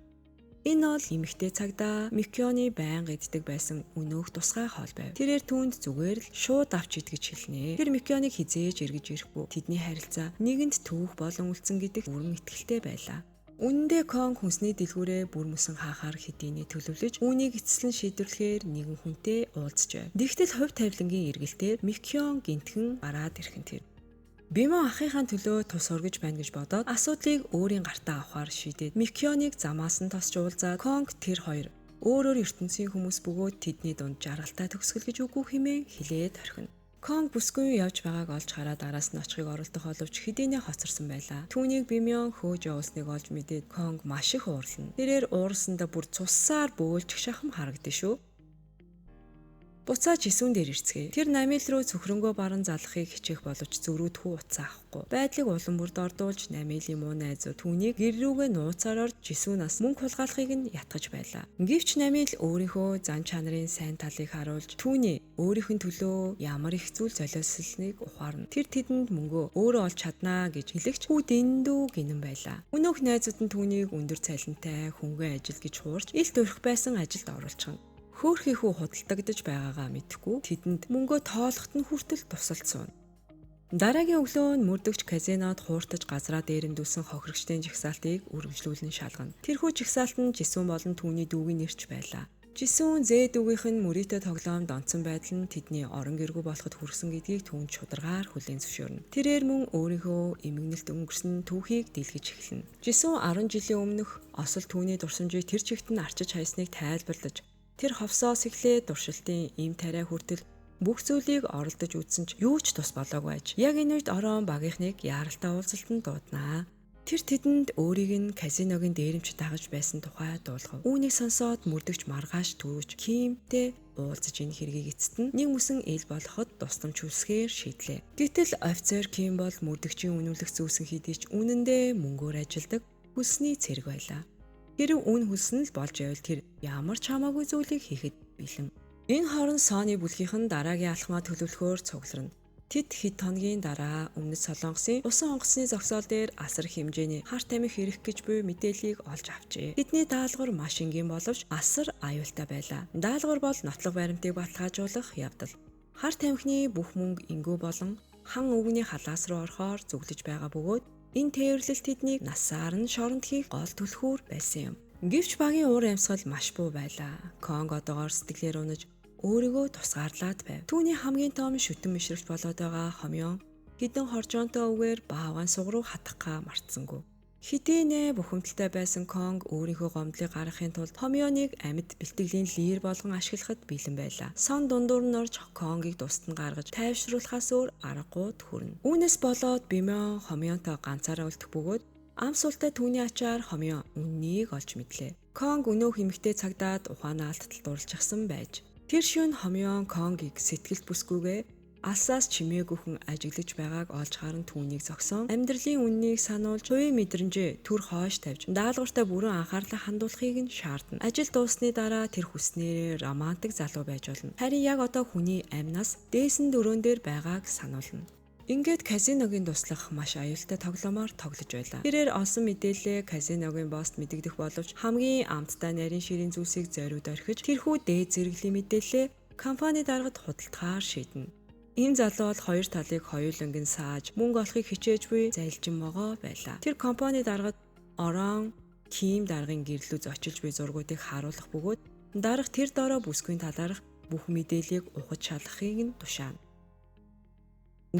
Энэ бол эмэгтэй цагдаа Микёны байнга иддэг байсан өнөөх тусгай хоол байв. Тэрээр түүнд зүгээр л шууд авч ид гэж хэлнэ. Тэр Микёныг хизээж эргэж ирэхгүй. Тэдний харилцаа нэгэнд түүх болон үлдсэн гэдэг бүрэн итгэлтэй байлаа. Үнэндээ Конг хүнсний дэлгүүрээ бүр мөсөн хаахаар хэдийнэ төлөвлөж үүнийг эцэслэн шийдвэрлэхээр нэгэн хүнтэй уулзжээ. Тэгтэл хувь тавилангийн эргэлтээр Микён гинтхэн гараад ирэх нь тэр. Бимо ахынхаа төлөө тус ургаж байна гэж бодоод асуудлыг өөрийн гартаа авахар шийдээд Микёныг замаас нь тосч уулзаад Конг тэр хоёр өөрөөр ертөнцийн хүмүүс бөгөөд тэдний дунд жаргалтай төгсгөл гэж үгүй хэмээн хэлээд орхино. Конг бүсгүй явж байгааг олж хараад араас нь очихыг оролдох боловч хэдийнэ хоцорсон байлаа. Түүнийг Бимён хөөж явуулсныг олж мэдээд Конг маш их уурлана. Тэрээр уурсандаа бүр цуссаар бөөлжих шахам харагдана шүү. Буцаа Жисүн дээр ирцгээе. Тэр Намил рүү цөхрөнгөө баран залгахыг хичээх боловч зөрүүдхүү утсаа авахгүй. Байдлыг улам бүрд ордуулж Намилийн муу найзууд түүнийг гэр рүүгээ нууцаар орж Жисүнаас мөнгө хулгайлахыг нь ятгаж байлаа. Гэвч Намил өөрийнхөө зан чанарын сайн талыг харуулж түүний өөрийнх нь төлөө ямар их зүйл золиослсныг ухаарна. Тэр тэдэнд мөнгөө өөрөө олж чаднаа гэж хэлэгч хүү дэндүү гинэн байлаа. Өнөөх найзууд нь түүнийг өндөр цалинтай хөнгөн ажил гэж хуурч илт өрх байсан ажилд оруулчихна. Хөөхий хүү худалдагдаж байгаагаа мэдэхгүй тэдэнд мөнгөө тоолоход нь хүртэл тусалцсан. Дараагийн өглөө нь мөрдөгч казинод хууртаж газраа дээрэмдүүлсэн хохирогчдын жагсаалтыг үргэлжлүүлэн шалгана. Тэрхүү жагсаалт нь Жисүн болон түүний дүүгийн нэрч байлаа. Жисүн зээ дүүгийнх нь мөрийтэй тоглоомд онцсон байдал нь тэдний орон гэргүй болоход хүрсэн гэдгийг түүнд шударгаар хүлээн зөвшөөрнө. Тэрээр мөн өөрийнхөө эмгэнэлт өнгөрсөн түүхийг дийлгэж эхэлнэ. Жисүн 10 жилийн өмнөх осол түүний дурсамжийг тэр чигт нь арчиж хайсныг тайлбарлаж тэр ховсоос эхлээд туршилтын им тариа хүртэл бүх зүйлийг оролдож үзсэн ч юу ч тус болоогүй аж. Яг энэ үед орон багийнхныг яаралтай уулзалтанд дууднаа. Тэр тэдэнд өөрийг нь казиногийн дээрэмч дагаж байсан тухай дуулгав. Үүнийг сонсоод мөрдөгч маргааш түрүүч Кимтэй уулзаж энэ хэргийг эцэст нь нэг мөсөн ил болоход тусламж хүсгээр шийдлээ. Гэтэл офицер Ким бол мөрдөгчийн үнэмлэх зүүсэн хэдий ч үнэндээ мөнгөөр ажилдаг хүлсний цэрэг байлаа. Хэрв үн хүлсэн л болж байвал тэр ямар ч хамаагүй зүйлийг хийхэд бэлэн. Энэ хооронд Sony бүлгийнх нь дараагийн алхмаа төлөвлөхөөр цугларна. Тэд хэд хоногийн дараа Өмнөд Солонгосын усан онгоцны зогсоол дээр асар их хэмжээний хар тамхи ирэх гэж буй мэдээллийг олж авчээ. Тэдний даалгавар маш энгийн боловч асар аюултай байлаа. Даалгавар бол нотлох баримтыг баталгаажуулах явдал. Хар тамхины бүх мөнгө энгүү болон хан өвгөний халаас руу орохоор зүглэж байгаа бөгөөд энэ тээвэрлэл тэднийг насаар нь шоронд хийх гол түлхүүр байсан юм. Гэвч багийн уур амьсгал маш буу байлаа. Конг одоогоор сэтгэлээр унаж өөрийгөө тусгаарлаад байв. Түүний хамгийн том шүтэн мишрэгч болоод байгаа хомьён хэдэн хоржоонтой үгээр баавгайн суг руу хатгахаа мартсангүй. Хэдийнэ бухимдалтай байсан Конг өөрийнхөө гомдлыг гаргахын тулд хомьёныг амьд бэлтгэлийн лир болгон ашиглахад бэлэн байлаа. Сон дундуур нь орж Конгийг тусад нь гаргаж тайвшруулахаас өөр аргагүй төрнө. Үүнээс болоод Бимён хомьёнтой ганцаараа үлдэх бөгөөд ам султай түүний ачаар хомьён үннийг олж мэдлээ. Конг өнөөх эмэгтэй цагдаад ухаанаа алдтал дурлчихсан байж. Тэр шөнө хомьён Конгийг сэтгэлд бүсгүйгээ алсаас чимээгүйхэн ажиглаж байгааг олж харан түүнийг зогсон амьдралын үннийг сануулж хувийн мэдрэмжээ төр хойш тавьж даалгавартай бүрэн анхаарлаа хандуулахыг нь шаардна. Ажил дууссаны дараа тэр хүснээрээ романтик залуу байж болно. Харин яг одоо хүний амнаас дээсэн дөрөөн дээр байгааг сануулна. Ингээд казиногийн туслах маш аюултай тоглоомоор тоглож байлаа. Тэрээр олсон мэдээллээ казиногийн босст мэдэгдэх боловч хамгийн амттай нарийн ширийн зүйлсийг зориуд орхиж тэрхүү дээд зэрэглэлийн мэдээллээ компани даргад худалдахаар шийднэ. Энэ залуу бол хоёр талыг хоёуланг нь сааж мөнгө олохыг хичээж буй залжин могоо байлаа. Тэр компани даргад орон Ким даргын гэрлүү зочилж буй зургуудыг харуулах бөгөөд дарга тэр дороо бүсгүйн талаарх бүх мэдээллийг ухаж шалгахыг нь тушаана.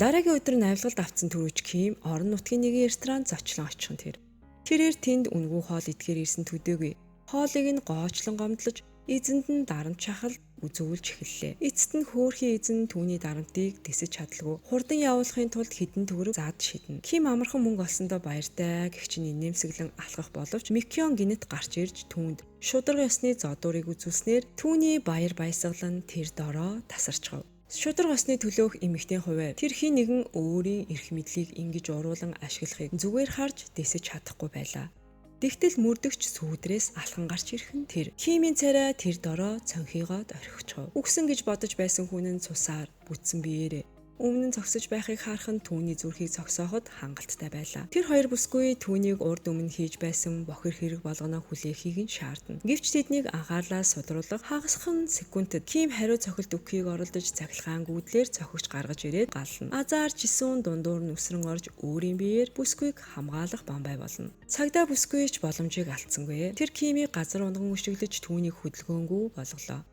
Дараагийн өдөр нь авилгалд автсан түрүүч Ким орон нутгийн нэгэн ресторанд зочлон очихын тэр. Тэрээр тэнд үнэгүй хоол идэхээр ирсэн төдийгүй хоолыг нь гоочлон гомдлож эзэнд нь дарамт шахал үзүүлж эхэллээ. Эцэст нь хөөрхий эзэн түүний дарамтыг тэсэж чадалгүй хурдан явуулахын тулд хэдэн төгрөг зад шиднэ. Ким амархан мөнгө олсондоо баяртай гэх чинь инээмсэглэн алхах боловч Микён гинэт гарч ирж түүнд шударга ёсны зодуурыг үзүүлснээр түүний баяр баясгалан тэр дороо тасарчхав. Шударга ёсны төлөөх эмэгтэй хувиар тэр хэн нэгэн өөрийн эрх мэдлийг ингэж уруулан ашиглахыг зүгээр харж дэсэж чадахгүй байлаа. Тэгтэл мөрдөгч сүүдрээс алхан гарч ирэх нь тэр. Кимийн царай тэр дороо цонхийгоод орхичихов. Үгсэн гэж бодож байсан хүн нь цусаар бүтсэн биеэрээ өмнө нь зогсож байхыг харах нь түүний зүрхийг зогсооход хангалттай байлаа. Тэр хоёр бүсгүй түүнийг урд өмнө хийж байсан бохир хэрэг болгоно хүлээхийг нь шаардна. Гэвч тэднийг анхаарлаа судруулах хагасхан секундэд Ким хариу цохилт өгөхийг оролдож цахилгаан гүйдлээр цохигч гаргаж ирээд гална. Азар Жисүн дундуур нь өсрөн орж өөрийн биеэр бүсгүйг хамгаалах бамбай болно. Цагдаа бүсгүй ч боломжийг алдсангүй. Тэр Кимийг газар унган өшиглөж түүнийг хөдөлгөөнгүй болголоо.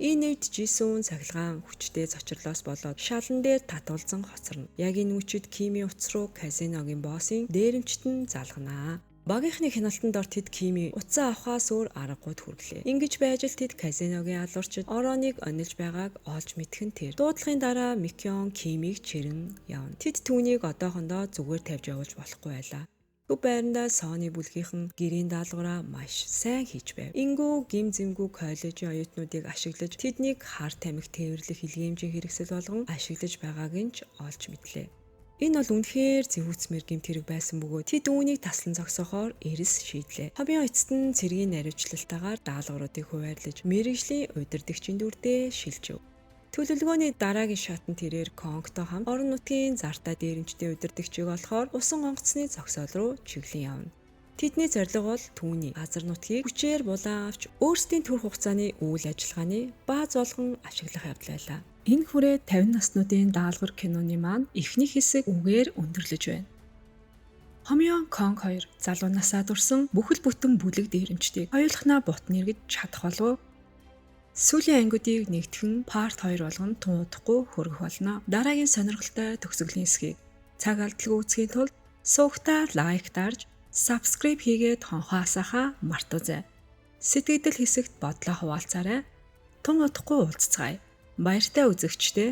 Энэ үед Жисүн цахилгаан хүчтэй зочрлоос болоод шалан дээр татвалзан хоцорно. Яг энэ үчид Кимийн утас руу казиногийн боссын дээрэмчт нь залганаа. Багийнхны хяналтанд ор тэд Кими утсаа авахаас өөр аргагүйд хүрглээ. Ингэж байж л тэд казиногийн алуурчид Ороныг онилж байгааг олж мэдэх нь тэр. Дуудлагын дараа Микён Кимиг чирэн явна. Тэд түүнийг одоохондоо зүгээр тавьж явуулж болохгүй байлаа. Төв байрандаа Sony бүлгийнхэн гэрийн даалгавраа маш сайн хийж байв. Ингүү гим зэмгүй коллежийн оюутнуудыг ашиглаж тэднийг хар тамхи тээвэрлэх илгээмжийн хэрэгсэл болгон ашиглаж байгааг нь ч олж мэдлээ. Энэ бол үнэхээр зэвүүцмэр гэмт хэрэг байсан бөгөөд тэд үүнийг таслан зогсоохоор эрс шийдлээ. Хомьёо эцэст нь цэргийн наривчлалтаагаар даалгавруудыг хуваарлаж мэргэжлийн удирдагчийн дүрдээ шилжив. Төлөвлөгөөний дараагийн шатанд тэрээр Конгтой хамт орон нутгийн зартаа дээрэмчтэй удирдагчийг олохоор усан онгоцны зогсоол руу чиглэн явна. Тэдний зорилго бол түүний газар нутгийг хүчээр булан авч өөрсдийн төр хугацааны үйл ажиллагааны бааз болгон ашиглах явдал байлаа. Энэ хүрээ 50 наснуудын даалгавар киноны маань эхний хэсэг үгээр өндөрлөж байна. Хомьёо Конг 2 залуу насаа дурсан бүхэл бүтэн бүлэг дээрэмчдийг хоёулахнаа бут нэргэж чадах болов уу? Сүүлийн ангиудыг нэгтгэн part 2 болгон тун удахгүй хөргөх болно. Дараагийн сонирхолтой төгсгөлийн хэсгийг цаг алдалгүй үзэхийн тулд сувагтаа like дарж subscribe хийгээд хонхоо асаахаа мартуузай. Сэтгэгдэл хэсэгт бодлоо хуваалцаарай. Тун удахгүй уулзацгаая. Баяртай үзэгчдээ.